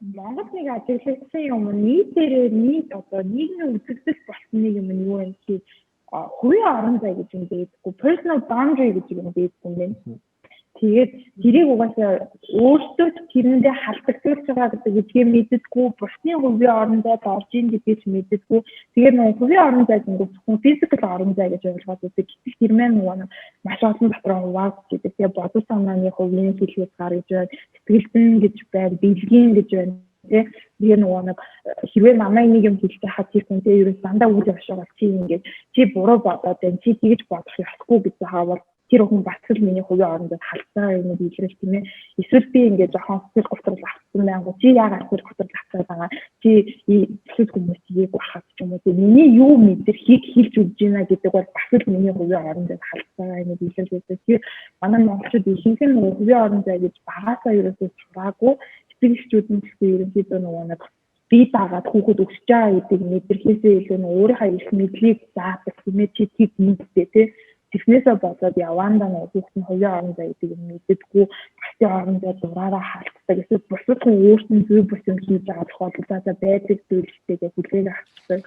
Монгол нэг ажиглагдсан юм нийтээрээ нийт одоо нийгмийн үзэгдэл болсон нэг юм нь юу вэ гэхээр хувийн орон зай гэж юм байдаггүй, personal boundary гэж юм байдаггүй юм байна. Тэгээд тэрийг угаасаа өөртөө ч тэрэндээ халдагдуулж байгаа гэдэг гэдгийг мэддэггүй, бусдын хувийн орон зайд орж ийн гэдгийг ч мэддэггүй. Тэгээд нөгөө хувийн орон зайг ингээд зөвхөн physical орон зай гэж ойлгоод байдаг. Гэтэл тэр маань нөгөө маш олон дотроо хуваагддаг. Тэгээд бодол санааны хувийн хил хязгаар гэж байна, сэтгэл зүйн гэж байна, бэлгийн гэж байна. Тэгээ нөгөө нэг хэрвээ намайг нэг юм хэлж байхад тэр хүнтэй ерөөс дандаа үйл явшаа бол чи ингээд чи буруу бодоод байна, чи тэгж бодох ёсгүй гэж байгаа бол тэр хүн бас л миний хувийн орон зайд халдсан юм илрэл, тийм ээ. Эсвэл би ингээд жоохон сэтгэл готрол авсан байнгу, чи яагаад сэтгэл готрол авцаад байгаа, чи бусад хүмүүс тгийггүй хахад ч юм уу, миний юу мэдрэхийг хэлж өгч байна гэдэг бол бас л миний хувийн орон зайд халдсан юм илрэл байдаг. Тэгэхээр манай монголчууд ихэнх нь нөгөө хувийн орон зай гэж багасаа ерөөсөө сураагүй, эцэг эхчүүд нь гэсэн ерөнхийдөө нөгөө нэг бие дагаад хүүхэд өсөж байгаа гэдгийг мэдрэхээсээ илүү нөгөө өөрийнхөө эрх мэдлийг заадаг, тийм ээ, чи тэг мэдтэй тий. Тэрнээсээ болоод яваандаа нөгөө хүүхэд нь хувийн орон зай гэдэг юм мэддэггүй, бусдын орон зай дураараа халддаг. Эсвэл бусад хүн өөрт нь зүй бус юм хийж байгаа тохиолдолд за байдаг зүйлтэй гэж хүлээг авчихдаг.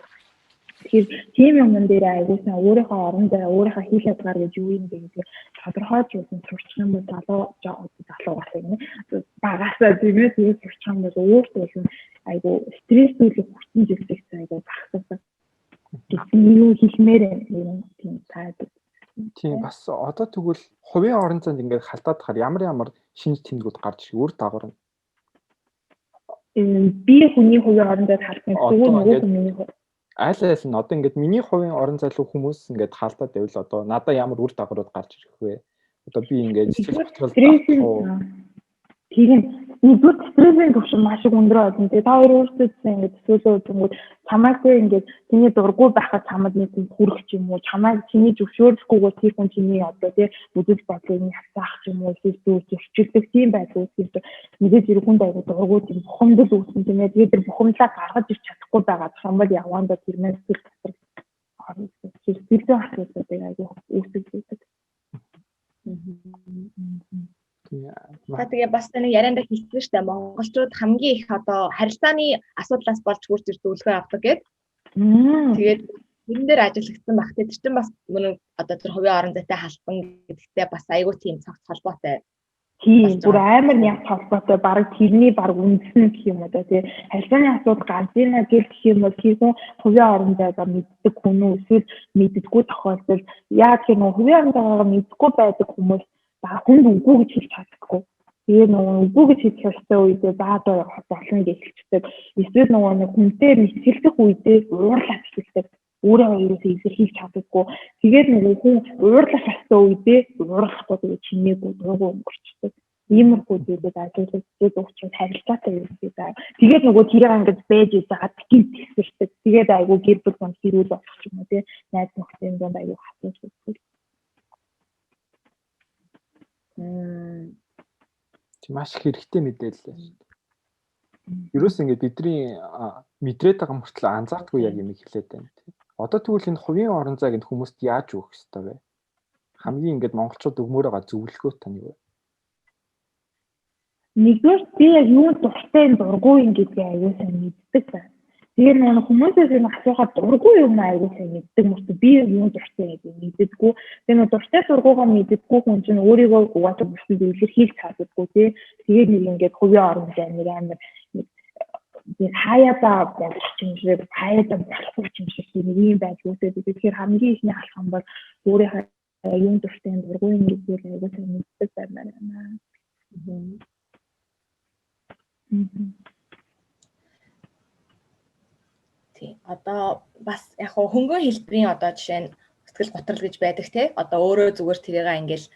Тэгэхээр тийм юмн дээр аягүй сайн өөрийнхөө орон зай, өөрийнхөө хил хязгаар гэж юу юм бэ гэдгийг тодорхойлж сурчих юм бол залуу залуу бас юм багасаа, тийм ээ, тэгээд сурчих юм бол өөрт бол аягүй стресс зүйлийг хүртэн живдэг аягүй багасдаг гэсэн юу хэлмээр юм тийм таадаг. Тийм, бас одоо тэгвэл хувийн орон зайд ингээд халдаад тахаар ямар ямар шинж тэмдгүүд гарч ирэх, үр дагавар нь? Би хүний хувийн орон зайд халдсан зүгээр нөгөө хүний аль аль нь одоо ингээд миний хувийн орон зай руу хүмүүс ингээд хаалтаад байвал одоо надаа ямар үр дагаврууд гарч ирэх вэ? Одоо би ингээд сэтгэл готрол авах уу? Тийм. Нэгдүгээр стрессийн түвшин маш их өндөр болно. Тэгээ та хоёр өөрсдөө ингээд төсөөлөө үзэнгүүт чамайг ингээд чиний дургүй байхад чамд нэг хүн хүрэх ч юм уу, чамайг чиний зөвшөөрөхгүйгээр тэр хүн чиний одоо тий үзэл бодлыг нь хасаах ч юм уу, эсвэл зүг зөрчилдөх тийм байдал үүсгэж, мэдээж хэрэг хүнд аягүй дургүй тийм бухимдал үүснэ, тийм ээ. Тэгээд тэр бухимдлаа гаргаж ирч чадахгүй байгаа юм бол яваандаа тэр мэн сэтгэл готрол орно. Сэтгэл зүйн асуудлуудыг аягүй үүсгэж байдаг. За, тэгээ бас нэг яриандаа хэлсэн шүү дээ. Монголчууд хамгийн их одоо харилцааны асуудлаас болж хурж ирж зөвлөгөө авдаг гэд. Тэгээд тэрэн дээр ажиллагдсан байх. Тэр чинь бас мөн одоо тэр хувийн орон зайтай халдсан гэдэгтэй бас айгүй тийм цогц холбоотой. Тийм, бүр амар нягт холбоотой, бараг тэрний бараг үндэс нь гэх юм уу да, тий. Харилцааны асуудал гарч ийна гэх юм бол тэр хүн хувийн орон зайгаа мэддэг хүн үү, эсвэл мэддэггүй тохиолдолд яа гэх юм, хувийн орон зайгаа мэддэггүй байдаг хүмүүс хүнд үгүй гэж хэлж чаддаггүй. Тэгээ нөгөө үгүй гэж хэлэх ёстой үедээ заа доо болно гэж хэлчихдэг. Эсвэл нөгөө нэг хүнтэй мэтгэлцэх үедээ уурлаад эхэлдэг. Өөрөө ерөөсөө илэрхийлж чаддаггүй. Тэгээд нөгөө хүн уурлах ёстой үедээ уурлахгүй, тэгээ чимээгүй дуугүй өнгөрчдөг. Иймэрхүү зүйлүүд ажиглагддаг учраас харилцаатай юм шиг. Тэгээд нөгөө тэрийг ингэж байж байгаад гинт тэсэрдэг. Тэгээд айгүй гэр бүл дунд хэрүүл болох ч юм уу, тий. Найз нөхдөдийн дунд айгүй хатуу зүйл. Тийм, маш их хэрэгтэй мэдээлэл байна шүү дээ. Ерөөс ингээд бидний мэдрээд байгаа мөртлөө анзаардгүй яг юм хэлээд байна, тийм. Одоо тэгвэл энэ хувийн орон зайг энэ хүмүүст яаж өгөх ёстой вэ? Хамгийн ингээд монголчууд өгмөр байгаа зөвлөгөө тань юу вэ? Нэгдүгээр би яг юунд дуртай, дургүй юм гэдгийг аягүй сайн мэддэг байна. Тэгээд нөгөө хүмүүсээс энэ асуухад дургүй юм аягүй сайн мэддэг мөртөө би юунд дуртай гэдгийг мэддэггүй. Тэгээд нөгөө дуртай дургүйгаа мэддэггүй хүн чинь өөрийгөө угаасаа бусдад илэрхийлж чаддаггүй, тий. Тэгээд нэг ингээд хувийн орон зай нэг амар нэг хаяада болох юм шиг, хаяада болохгүй юм шиг нэг юм байдал үүсээд. Тэгэхээр хамгийн ихний алхам бол өөрийнхөө юунд дуртай, дургүй юм гэдгийг аягүй сайн мэддэг баймаар байна. Тийм. Одоо бас яг хөнгөн хэлбэрийн одоо жишээ нь сэтгэл готрол гэж байдаг, те. Одоо өөрөө зүгээр тэрийг ингээл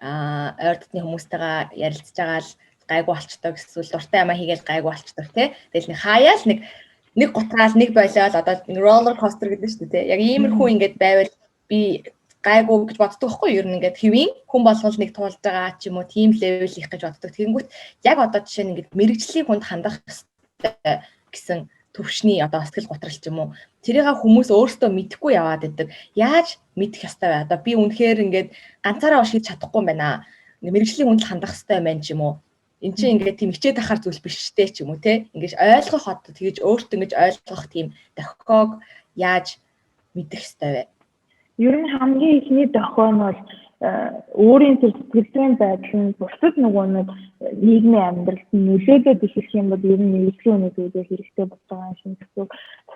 ойр дотны хүмүүстэйгээ ярилцж байгаа л гайгүй болчтой, эсвэл дуртай юмаа хийгээл гайгүй болчтой, те. Тэгэл нэг хаяа л нэг Нэг гутраал нэг болиол одоо roller coaster гэдэг шүү дээ, тий. Яг иймэрхүү ингээд байвал би гайгүй гэж боддог байхгүй юу? Ер нь ингээд хэвийн хүн болгол нэг туулж байгаа ч юм уу, тийм level их гэж боддог. Тэгэнгүүт яг одоо жишээ нь ингээд мэргэжлийн хүнд хандах ёстой гэсэн төвшний одоо сэтгэл гутрал ч юм уу, тэрийг хүмүүс өөрсдөө мэдэхгүй яваад байдаг. Яаж мэдэх ёстой вэ? Одоо би үнэхээр ингээд ганцаараа шийдэж чадахгүй юм байна. Ингээд мэргэжлийн хүнд хандах ёстой юм байна ч юм уу. Эн чинь ингээд тийм хичээд ахаар зүйл биш штэ ч юм уу, те. Ингээд ойлгох, одоо тэгэж өөртөө ингэж ойлгох тийм дохиог яаж мэдэх ёстой вэ? Ер нь хамгийн эхний дохио нь бол өөрийн тэр сэтгэл зүйн байдал нь бусад нөгөө нэг нийгмийн амьдралд нөлөөлөд эхлэх юм бол ер нь мэргэжлийн хүний зүйлээр хэрэгтэй болж байгаа юм шиг гэсэн.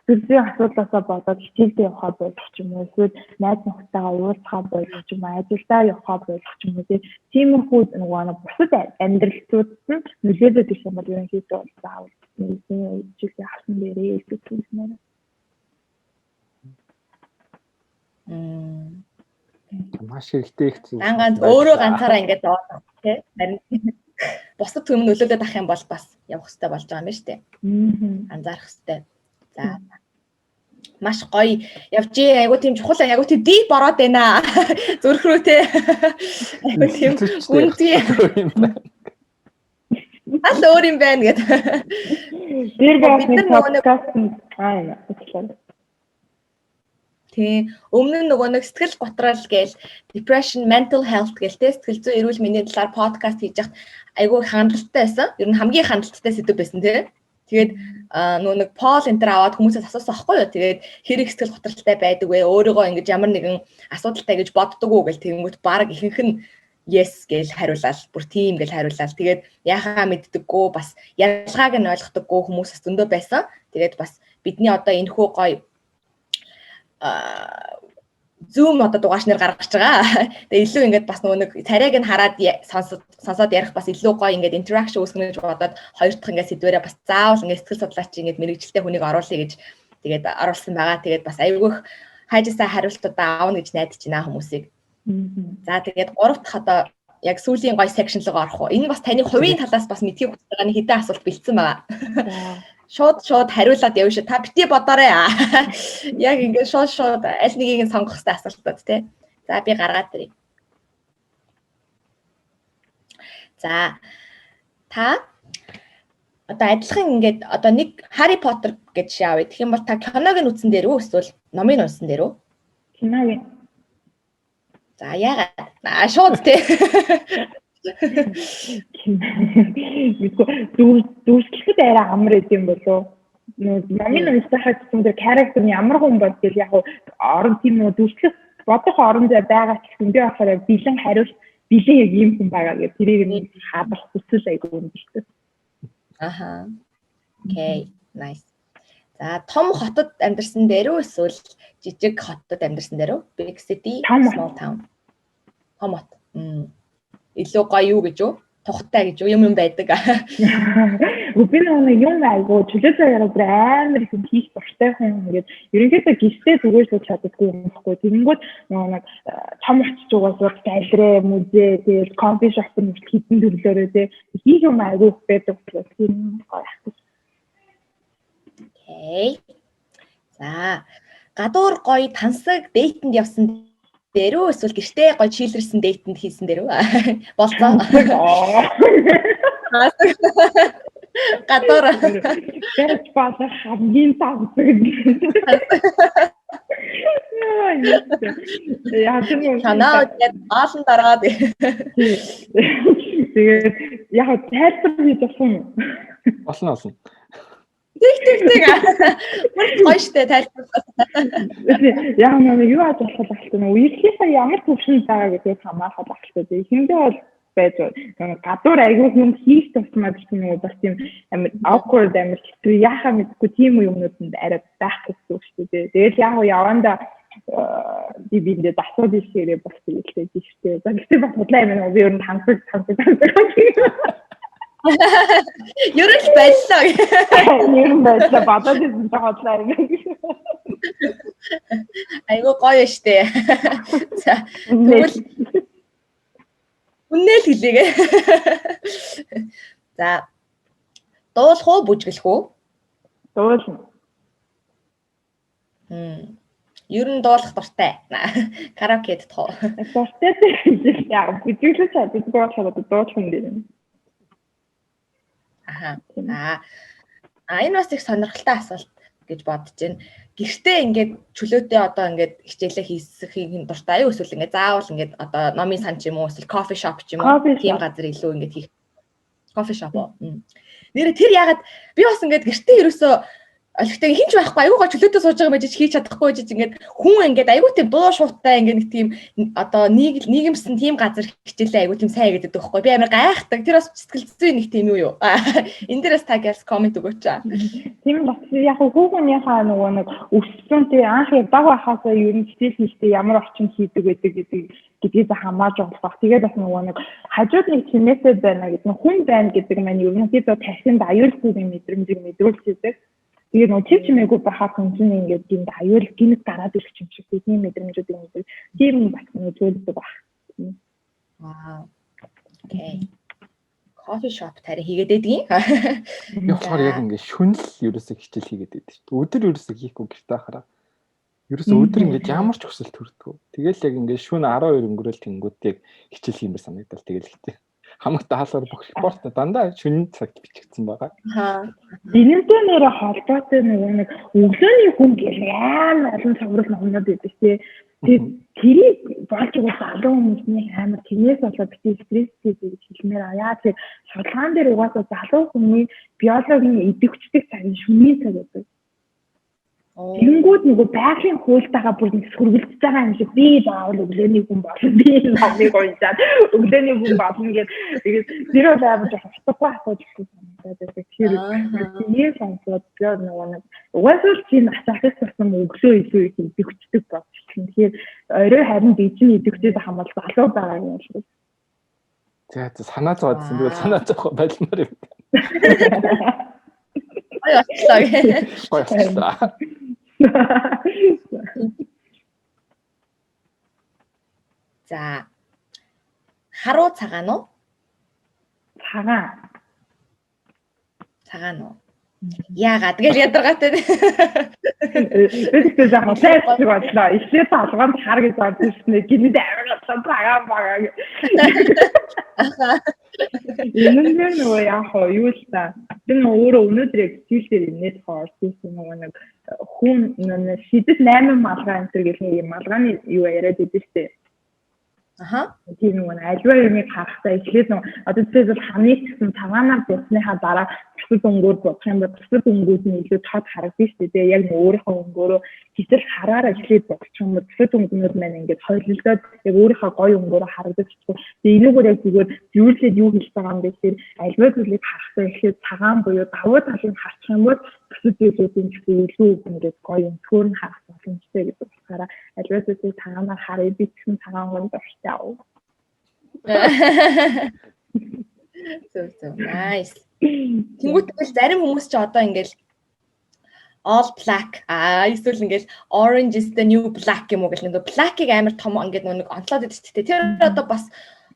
Сэтгэл зүйн асуудлаасаа болоод хичээлдээ явахаа болох ч юм уу, эсвэл найз нөхдөдөө уулзахаа болох ч юм уу, ажилдаа явахаа болох ч юм уу, тиймэрхүү нөгөө нэг бусад амьдралууд нь нөлөөлөд ирэх юм бол ерөнхийдөө бол заавал мэргэжлийн зүйлийг авсан дээрээ гэж хэлмээр. Маш хэрэгтэй их зүйл. Дан ганц өөрөө ганцаараа ингээд яваад, тий. Харин бусад түмэн нөлөөлөд ах юм бол бас явах хэрэгтэй болж байгаа юм байна шүү дээ. Анзаарах хэрэгтэй. За, маш гоё явжээ. Айгу тийм чухал, айгу тийм deep ороод байна. Зүрх рүү, те. Айгу тийм үнэтэй. Аль өөр юм байна гэд. Тэр бас нэг подкаст аа. Тийм. Өмнө нь нөгөө нэг сэтгэл гутрал гээл, depression, mental health гээл те, сэтгэл зүйн эрүүл мэндийн талаар подкаст хийж яхад айгүй хандалттай байсан. Ер нь хамгийн хандалттай сэдэв байсан, те. Тэгээд нөгөө нэг poll энэ тэр аваад хүмүүсээс асуусан аахгүй юу. Тэгээд хэр их сэтгэл гутралтай байдаг вэ? Өөрийгөө ингэж ямар нэгэн асуудалтай гэж боддог уу гэл, тэгэнгүүт баг ихэнх нь yes гэж хариулаад, бүр тийм гэж хариулаад, тэгээд яхаа мэддэггүй, бас ялгааг нь ойлгохдоггүй хүмүүс бас зөндөө байсан. Тэгээд бас бидний одоо энэ хүү гоё Zoom одоо дугаарч нэр гаргаж байгаа. Тэгээ илүү ингээд бас нөгөө нэг царайг нь хараад сонсоод ярих бас илүү гоё ингээд interaction үүсгэнэ гэж бодоод хоёр дахь ингээд сэдвэрээ бас заавал ингээд сэтгэл судлаач, ингээд мэргэжилтэй хүнийг оруулъя гэж тэгээд оруулсан байгаа. Тэгээд бас айгүйх хайжсаа хариултуудаа авна гэж найдаж байна хүмүүсийг. За, тэгээд гурав дахь одоо яг сүүлийн гоё section руу орох уу? Энэ бас таны хувийн талаас бас мэдэхийг хүсэж байгаа нэг хэдэн асуулт бэлдсэн байгаа. Шууд хариулаад явна шүү. Та бити бодоорой. Яг ингээд шууд аль нэгийг нь сонгох хэрэгтэй асуултууд, тий. За, би гаргаад ирье. За, та одоо адилхан ингээд одоо нэг Harry Potter гэж жишээ авъя. Тэгэх юм бол та киног нь үзсэн дээр үү эсвэл номыг уншсан дээр үү? Киног. За, яагаад? Аа, шууд тий. Мэдгүй, дүрслэхэд арай амар идэм болов. Номын уншихад гэсэн тэр character нь ямар хүн бол гэл яг орон тийм үү, дүрслэх бодох орон зай байгаа ч гэсэн би болохоор яг бэлэн хариулт, бэлэн яг ийм хүн байгаа гэх тэрийг нь хадах хүсэл айгүй өндөртэй. Аха. Okay, nice. За, том хотод амьдарсан дээр үү эсвэл жижиг хотод амьдарсан дээр үү? Big city, small town. Том хот. Илүү гоё юу гэж үү? Тухтай гэж үү? Юм юм байдаг. Би нэг юм айгуу чөлөө цагаараа бүр амар их юм хийх дуртай хүн, ингээд ерөнхийдөө гэртээ зүгээр сууж чаддаггүй юм баггүй. Тэгэнгүүт нөгөө нэг том очиж угаасаа галерей, музей, тэгэл coffee shop нь хүртэл хэдэн төрлөөрөө те хийх юм айгуу их байдаг учраас тийм гоё ах. Okay. За, гадуур гоё тансаг date энд явсан дээр үү эсвэл гэртээ гоё chill эрсэн date энд хийсэн дээр үү? Болцоо. Гадуур. Байж болох хамгийн тансаг. Яа, тийм Чанаа яг аалан дараад. Тэгээд яг тайлбар хийж болох юм. Болно, болно. Тэг тэг тэг. Бүр гоё штэ тайлбарлаа. Яг нэг юу яаж болох вэ? Үерхлийнхаа ямар төвшөнд байгаа гэдгээс хамаарах хэрэгтэй. Эхэндээ бол байж гадуур айгүй юм хийх тусмаа гэсэн нэг бас тийм амар awkward, амар хэцүү, яхаа мэдгүй тийм юмнууд арай байх гэсэн үг шүү дээ. Тэгэл яг яванда би биэндээ дасууд ирсээрээ бас хэлээ тийштэй. За, гэхдээ бас худлаа юм аа, би ер нь тансаг тансаг тансаг. Ер нь л боллоо. Ер нь боллоо, бодоод ирсэн чинь худлаа юм. Айгуу гоё штэ. За, тэгвэл үннээ л хэлээгээ. За, дуулах уу, бүжиглэх үү? Дуулна. Ер нь дуулах дуртай. Караоке дэх уу? Дуртай гэж яг бүжиглэж чаддаггүй болохоор одоо дуулах юм дээр. Аха. Аа, энэ бас их сонирхолтой асуулт гэж бодож байна. Гэртээ ингээд чөлөөтэй одоо ингээд хичээлээ хийсхийг дуртай юу, эсвэл ингээд заавал ингээд одоо номын сан ч юм уу, эсвэл coffee shop ч юм уу, тийм газар илүү ингээд хийх? Coffee shop уу? Нээрээ тэр ягаад би бас ингээд гэртээ ерөөсөө олигтой хинч байхгүй, айгүй гоо чөлөөтэй сууж байгаа байж хийж чадахгүй байж, ингээд хүн ингээд айгүй тийм дуу шуутай, ингээд нэг тийм одоо нийгэмсэн тийм газар хичээлээ айгүй тийм сайн гэдэг байхгүй, би амар гайхдаг. Тэр бас сэтгэл зүйн нэг тийм юу юу, энэ дээрээс та гялс comment өгөөч. Тийм, бас яг хүүхнийхээ нөгөө нэг өссөн тий, анх яг баг байхаасаа ер нь хичээл хийхдээ ямар орчинд хийдэг байдаг гэдгээс хамааж болох. Тэгээд бас нөгөө нэг хажууд нэг чимээсээ байна гэдэг нь, хүн байна гэдэг маань ерөнхийдөө тархинд аюулгүй мэдрэмжийг мэдрүүлж идэг. Тэгээд нөгөө чив чимээгүй байхаар хүн чинь ингээд гинт аюул гинт гараад ирэх юм шиг тийм мэдрэмжүүдийг мэддэг. Тийм, бас нөлөөлдөг баг. Вау. Okay. Coffee shop тарай хийгээд байдгийн. Би болохоор яг ингээд шүн л ерөөсөө хичээл хийгээд байдаг шүү дээ. Өдөр ерөөсөө хийхгүй гэртээ ахараа. Ерөөсөө өдөр ингээд ямар ч хүсэл төрдгөө. Тэгэл яг ингээд шүн 12 өнгөрөөл тэнгүүд яг хичээл хиймээр санагдал, тэгэл хичээл хамаг даалгавар, бүх report дандаа шөнийн цагт бичигдсэн байгаа. Энэнтэй нэрэ холбоотой нэг өглөөний хүн гэх амар олон цоврал номнууд байдаг тий. Тэгээд тэрийг болж байгаа залуу хүмүүсний амар тэрнээс болоод бити стресстэй гэж хэлмээр. Яа тэр судалгаан дээр угаасаа залуу хүний биологийн идэвхждэг цаг нь шөнийн цаг байдаг. Тэгэнгүүт нөгөө байгалийн хуультайгаа бүр нэг сөргөлдөж байгаа юм шиг, би заавал өглөөний хүн болно, би номыг уншаад өглөөний хүн болно гэж. Тэгээд тэр бол амар жоохон утгагүй асууж эхэлсэн санагдаад байдаг. Тэгэхээр тэрийг сонсоод би нөгөө нэг угаасаа л тийм нас ахих тусам өглөө илүү их идэвхждэг болж эхэлнэ. Тэгэхээр орой харин дижин идэвхжээд байх юм бол залуу байгаа юм шиг. За за, санаа зовоодсэн. Би бол санаа зовох болмоор юм. Гоё болчлоо. Гоё болчлоо. За. Харуу цагаан уу? Цагаан. Цагаан уу? Яагаад гэж ядаргаатай. Би тэгтээ жаахан сайд шиг бодлоо. Эхлээд толгоонд хар гэж орж ирсэн. Гинэд амар бодлоо, цагаан бага. Энэ нь нөгөө яг хоо юу л та. Би нөгөө өөрөө өнөөдөр яг хичээл дээр энэс хоо орж ирсэн, нөгөө нэг хүн шидэт 8 малгай энэ төр гэх нэг юм малгааны юу яриад идэв штэ. Тийм, нөгөө альва юмыг харахтаа эхлээд нөгөө одоо жишээлбэл ханыг гэсэн цагаанаар будсныхаа дараа бусад өнгөөр будах юм бол бусад өнгүүд нь илүү тод харагдана шүү дээ. Яг нөгөө өөрийнхөө өнгөөрөө хичээл хараараа эхлээд будчих юм бол бусад өнгөнүүд маань ингээд хойлолдоод яг өөрийнхөө гоё өнгөөрөө харагдаж чадахгүй. Тэгээ энүүгээр яг зүгээр зүйрлээд юу хэлж байгаа юм бэ гэхээр альва зүйлийг харахтаа эхлээд цагаан буюу давуу талыг харчих юм бол бусад зүйлүүдийн гэсэн илүү ингээд гоё өнцгөр нь харах боломжтой гэдэг утгаараа альва зүйлийг цагаанаар харъя, би гэсэн цагаан гоо дуртай аа. Зөв зөв. Nice. Тэнгүүт тэгэл зарим хүмүүс ч одоо ингээл all black эсвэл ингээл orange is the new black юм уу гэл нэг black-ыг амар том ингээд нэг онцлоод идэв ч тэр одоо бас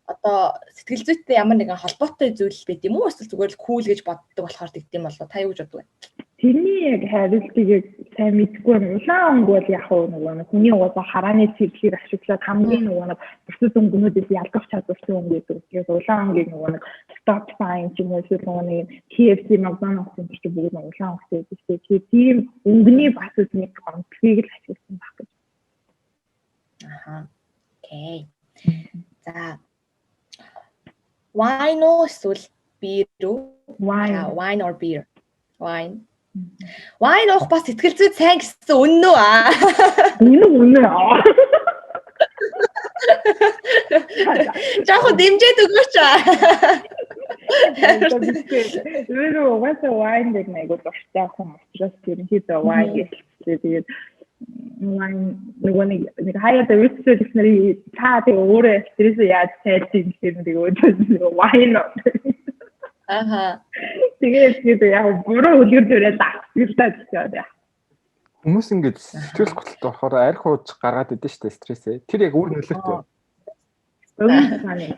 одоо сэтгэл зүйтэй ямар нэгэн холбоотой зүйл байд юм уу, эсвэл зүгээр л cool гэж боддог болохоор тэгдэм болоо, та юу гэж боддог вэ? Тэрний яг хариултыг яг сайн мэдэхгүй байна. Улаан өнгө бол яг нөгөө нэг хүний угаасаа харааны цэвэрлэгийг ашиглаад хамгийн нөгөө нэг бусад өнгөнүүдээс ялгах чадвартай өнгө гэдэг. Тэгэхээр улаан өнгийг нөгөө нэг stop sign ч юм уу, эсвэл нөгөө нэг KFC, McDonald's энэ чинь бүгд нэг улаан өнгөтэй байдаг шүү дээ. Тэгэхээр тийм өнгөний бас нэг онцлогийг л ашигласан байх гэж. Аха. Okay. За. Wine уу эсвэл beer үү? Wine. Wine or beer? Wine. Wine уух бас сэтгэл зүйд сайн гэсэн үнэн үү? Аа. Үнэн, үнэн. Жаахан дэмжиж өгөөч. Тэр угаасаа wine гэдэг нэг айгуу дуртай хүн учраас ерөнхийдөө wine гэж тэгээд wine нөгөө нэг хаяа дэвсэл гэснээр та тэг өөрөө стрессээ яаж тайлж юм гэхээр нэг өөдөө нөгөө wine. Тэгээд тэгээд яг буруу үлгэр дээрээ дагтал та яа. Хүмүүс ингэж сэтгэл хөдлөлт болохоор арх ууж гаргаад идэв шүү дээ стрессээ. Тэр яг үр нөлөөтэй. Өвөн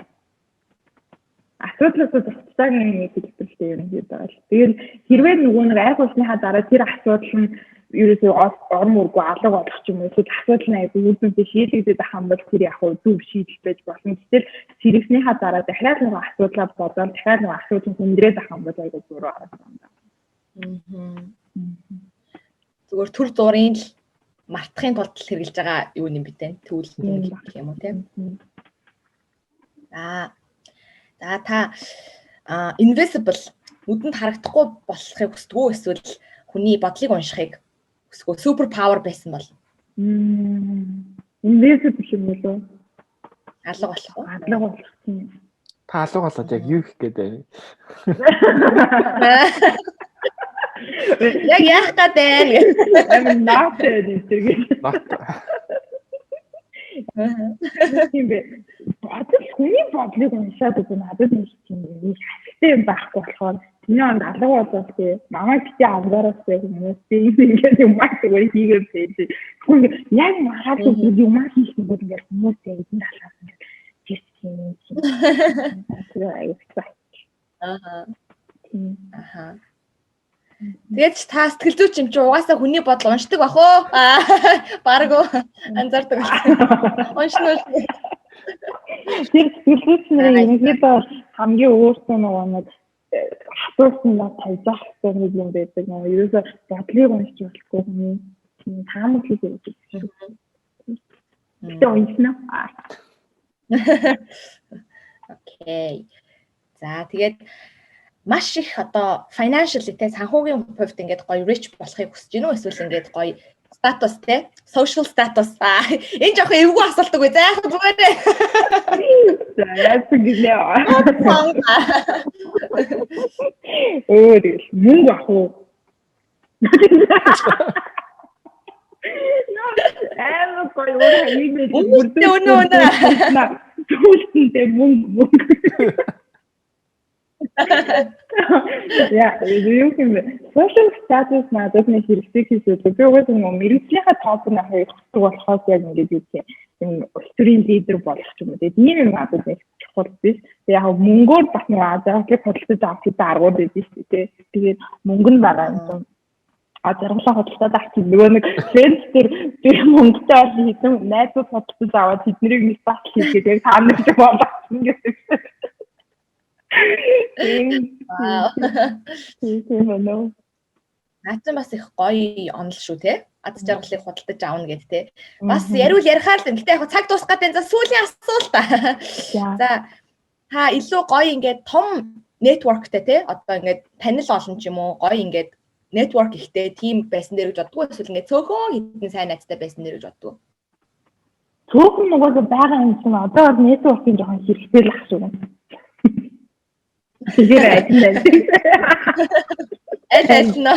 асуудлаас зогцтойг нэг хэлбэртэй ерөнхийдөө бол. Тэгээд хэрвээ нөгөө нэг арх уусныхаа дараа тэр асуудал нь Ерөөсөө орон мөргүй алга болох ч юм уу, эсвэл асуудал нь айгүй үр дүнтэй шийдэгдээд байх юм бол тэр яг хуу зөв шийдэл байж болно. Гэтэл сэргэснийхаа дараа дахиад нэг асуудлаа бодоод, дахиад нэг асуудал хүндрээд байх юм бол айгүй буруу харагдсан юм да. Зүгээр түр зуурын л мартахын тулд хэрэглэж байгаа юу юм бэ те? Түүл гэх юм уу те? За, та invisible, нүдэнд харагдахгүй болохыг хүсдэг үү, эсвэл хүний бодлыг уншихыг хүсдэг үү? Super power байсан бол. Invisible юм болов? Алга болох уу? Алга болох, тийм. Та алга болоод яг юу хийх гээд байна? Яг яах гээд байна? I'm not гэдэг. Not. Тийм бэ. Бодол, хүний бодлыг уншаад үзэн надад нэг тийм нэг ашигтай юм байхгүй болохоор тэрний онд алга болоод, тий, намайг битгий анзаараасай, хүмүүс, би ингээд юм аа зүгээр хийгээд байж. Хүн яг маргааш юм аа хийх юм бол ингээд хүмүүс яг энэ талаас ингээд тэр тийм тийм. Тэр аюу хэцүү. Тийм. Аха. Тэгээд ч та сэтгэл зүйч юм чи угаасаа хүний бодол уншдаг бах уу? Бараг уу, анзаардаг болсон. Уншна уу? Тэр сэтгэл зүйч нарын ерөнхийдөө хамгийн өөртөө нөгөө нэг хатуусан ба тавьж явах хэрэгтэй нэг юм байдаг. Нөгөө ерөөсөө бодлыг уншиж болохгүй хүний тийм таамаглал гэж шүү. Гэтэ уншна. Okay. За, тэгээд маш их одоо financial те, санхүүгийн хувьд ингээд гоё rich болохыг хүсэж гинүү, эсвэл ингээд гоё статус те, social status? Энэ жоохон эвгүй асуулт үгүй. За, яг зүгээрээ. За, яасан гэлээ. Өө, тэгэл мөнгө авах уу? Амар гоё өөр хиймээ. Үнэ, үнэ, үнэ. Зүйлсэндээ мөнгө, мөнгө. Яа, юу юм бэ? Social status надад нэг хэрэгтэй хийсэн. Би угаасаа нэг мэргэжлийнхаа топ нь авахыг хүсдэг болохоос яг ингээд юу гэх юм, улс төрийн лидер болох ч юм уу. Тэгээд ийм юм надад нэг чухал биш. Тэгээд яг мөнгөөр бас нэг аз жаргалыг худалдаж авах гэдэг аргууд байдаг шүү дээ. Тэгээд мөнгө нь байгаа юм чинь аз жаргалаа худалдаад авчих. Нөгөө нэг Friends дээр би мөнгөтэй бол хэдэн найзууд худалдаж аваад тэднийг нэг бас хийгээд яг та нар ч болгосон гэдэг. Вау. Тийм үү. Наа чинь бас их гоё онол шүү те. Аз жаргалыг худалдаж авна гэд те. Бас яриул ярихаар л. Гэтэ яг цаг дуусах гэдэг. За, сүүлийн асуулт. За, та илүү гоё ингээд том network тэй те. Одоо ингээд танил олон ч юм уу, гоё ингээд network ихтэй team байсан дээр гэж боддгоо, эсвэл ингээд цөөхөн хэдэн сайн найзтай байсан дээр гэж боддгоо? Цөөхөн нугасаа байгаа юм чинь одоо бол network-ийн жоохон хэрэгтэй л ах шиг байна. Тэгэхээр аль нь аль. Аль аль нь.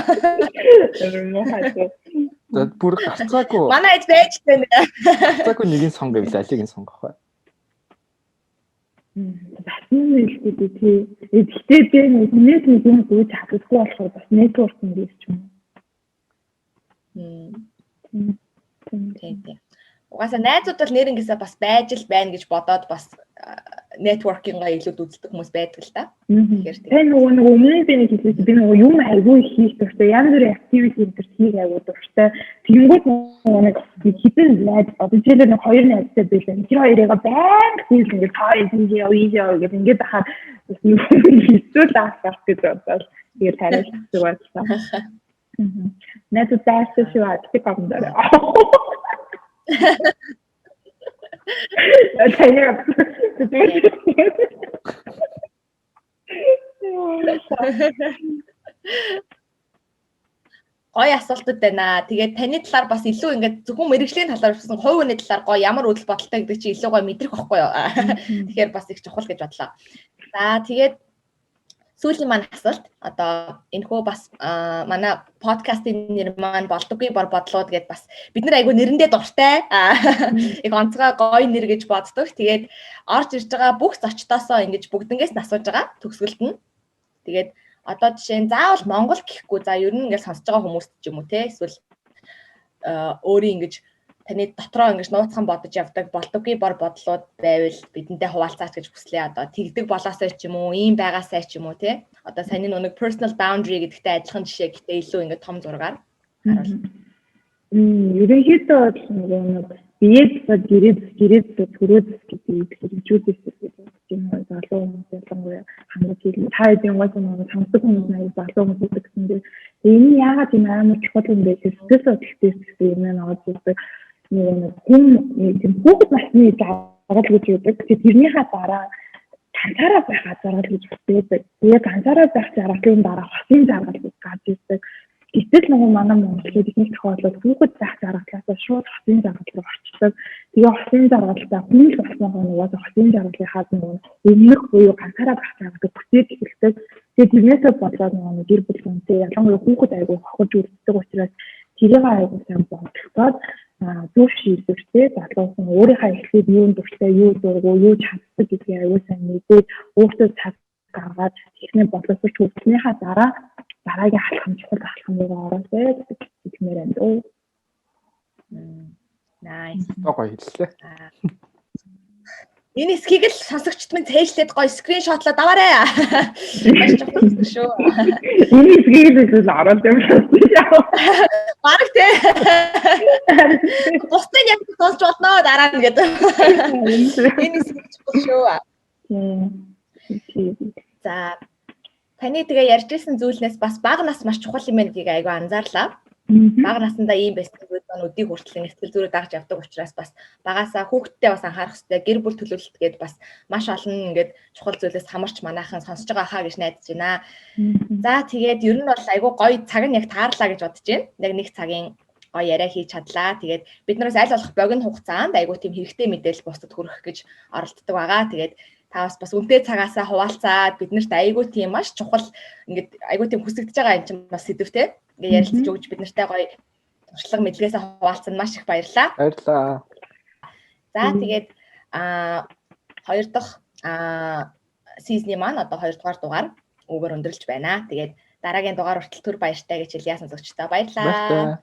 За, бүр гарцаагүй. Манай аж байж тань. Гарцаагүй нэгийг сонго гэвэл алийг нь сонгох вэ? Бас юм хэлдэг тий. Гэхдээ би нэг хүнээс нэг юм гүйж чаддаггүй болохоор бас networking гэж ч юм уу. Тийм. Угаасаа найзууд бол нэрнгээсээ бас байж л байна гэж бодоод бас networking-аа илүү үздэг хүмүүс байдаг л та. Тэгэхээр тийм нөгөө нэг өмнө нь би нэг хэлсэн, би нөгөө юм айгүй хийх дуртай, янз бүрийн activity энэ төр хийх айгүй дуртай. Тэгэнгүүт нөгөө нэг хэдэн найз, одоо жишээлбэл нэг хоёр найзтай байлаа. Тэр хоёрыгаа байнга хийх, ингээд та ийж яв, ийж яв гэх ингээд ахаар бас юм хэцүү л ах гэж бодоод тэгээд тариалцдаг байлаа. Найзууд дайрсан шүү, гэдэг комдоор. Таяа. Гоё асуултууд байна. Тэгээд таны талаар бас илүү ингээд зөвхөн мэргэжлийн талаар гэсэн, хувь хүний талаар гоё ямар үзэл бодолтой гэдэг чи илүү гоё мэдрэх байхгүй юу? Тэгэхээр бас их чухал гэж бодлоо. За, тэгээд сүүлийн маань асуулт, одоо энэхүү бас манай подкастын нэр маань "Болдоггүй бор бодлууд" гэдээ, бас бид нар айгүй нэрэндээ дуртай. Их онцгой гоё нэр гэж боддог. Тэгээд орж ирж байгаа бүх зочдоосоо ингэж бүгднгээс нь асууж байгаа төгсгөлд нь. Тэгээд одоо жишээ нь заавал Монгол гэхгүй, за, ер нь ингээд сонсож байгаа хүмүүст ч юм уу те, эсвэл өөрийн ингэж таны дотроо ингэж нууцхан бодож явдаг болдоггүй бор бодлууд байвал бидэнтэй хуваалцаач гэж хүслээ. Одоо тэгдэг болоосой ч юм уу, ийм байгаасай ч юм уу те. Одоо саяны нэг personal boundary гэдэгтэй адилхан жишээ, гэтээ илүү ингээд том зургаар харуул. Ерөнхийдөө бол нөгөө нэг бие засаад гэрээ засаад төрөө зас гэдгийг хэрэгжүүлээсэй гэж бодож байна. Залуу хүмүүс ялангуяа хангаж хэлнэ. Та хэдийн угаасаа нөгөө сонсдог хүмүүс аяа залуу хүмүүс гэсэн дээр энэ нь яагаад тийм амар чухал юм бэ гэхээр сэтгэл судлал дээр гэсэн юм аа орж ирдэг. Нөгөө нэг хүн нэг тийм хүүхэд насны жаргал гэж байдаг. Тэгээд тэрнийхээ дараа ганцаараа байх жаргал гэж бас байдаг. Тэгээ ганцаараа байх жаргалын дараа хосын жаргал гэж гарч ирдэг. Гэтэл нөгөө манай монголчууд их тохиолдолд хүүхэд байх жаргалаасаа шууд хосын жаргал руу орчдог. Тэгээ хосын жаргалтай хүн л болсон угаасаа хосын жаргалынхаа нөгөө өмнөх буюу ганцаараа байх жаргалыг бүтээж эхэлдэг. Тэгээ тэрнээсээ болоод нөгөө гэр бүл хүнтэй, ялангуяа хүүхэд айгүй хохирж үлддэг учраас тэрийг айгүй сайн бодолцоод зөв шийдвэртэй залуу хүн өөрийнхөө эхлээд юунд дуртай, юу дургүй, юу чаддаг гэдгийг айгүй сайн мэдээд, өөртөө цаг гаргаад техник боловсрч хөгжснийхаа дараа дараагийн алхам, чухал алхам руу ороосэй гэж хэлмээр байна дөө. Nice. Одоо гоё хэллээ. Энэ хэсгийг л сонсогчд минь цээжлээд гоё screenshot лоод аваарай. Маш чухал хэсэг шүү. Энэ хэсгийг л ороод юм шиг. Бараг те. Бусдыг яг сонсч болно дараа нь гэдэг. Энэ хэсэг чухал шүү. За, таны тэгээ ярьж исэн зүйлнээс бас бага нас маш чухал юм байна гэдгийг айгүй анзаарлаа. Бага насндаа ийм байсан зүйл маань өдийг хүртэл ингэ сэтгэл зүрээ дагж явдаг учраас бас багасаа хүүхдтэй бас анхаарах хэрэгтэй, гэр бүл төлөвлөлт гээд бас маш олон ингээд чухал зүйлээс хамарч манайхан сонсож байгаа хаа гэж найдаж байна. За, тэгээд ер нь бол айгүй гоё цаг нь яг таарлаа гэж бодож байна. Яг нэг цагийн гоё яриа хийж чадлаа. Тэгээд бид нараас аль болох богино хугацаанд айгүй тийм хэрэгтэй мэдээлэл бусдад хүргэх гэж оролддог байгаа. Тэгээд та бас үнэтэй цагаасаа хуваалцаад биднэрт айгүй тийм маш чухал, ингээд айгүй тийм хүсэгдэж байгаа юм чинь бас сэдвтэй. Ингээд ярилцаж өгч, бид нартай гоё туршлага мэдлэгээсээ хуваалцсан маш их баярлалаа. Баярлалаа. За, тэгээд хоёр дахь season ий маань одоо хоёрдугаар дугаар үүгээр өндөрлж байна. Тэгээд дараагийн дугаар хүртэл түр баяртай гэж хэлье сонсогчдоо. Баярлалаа. Баяртай.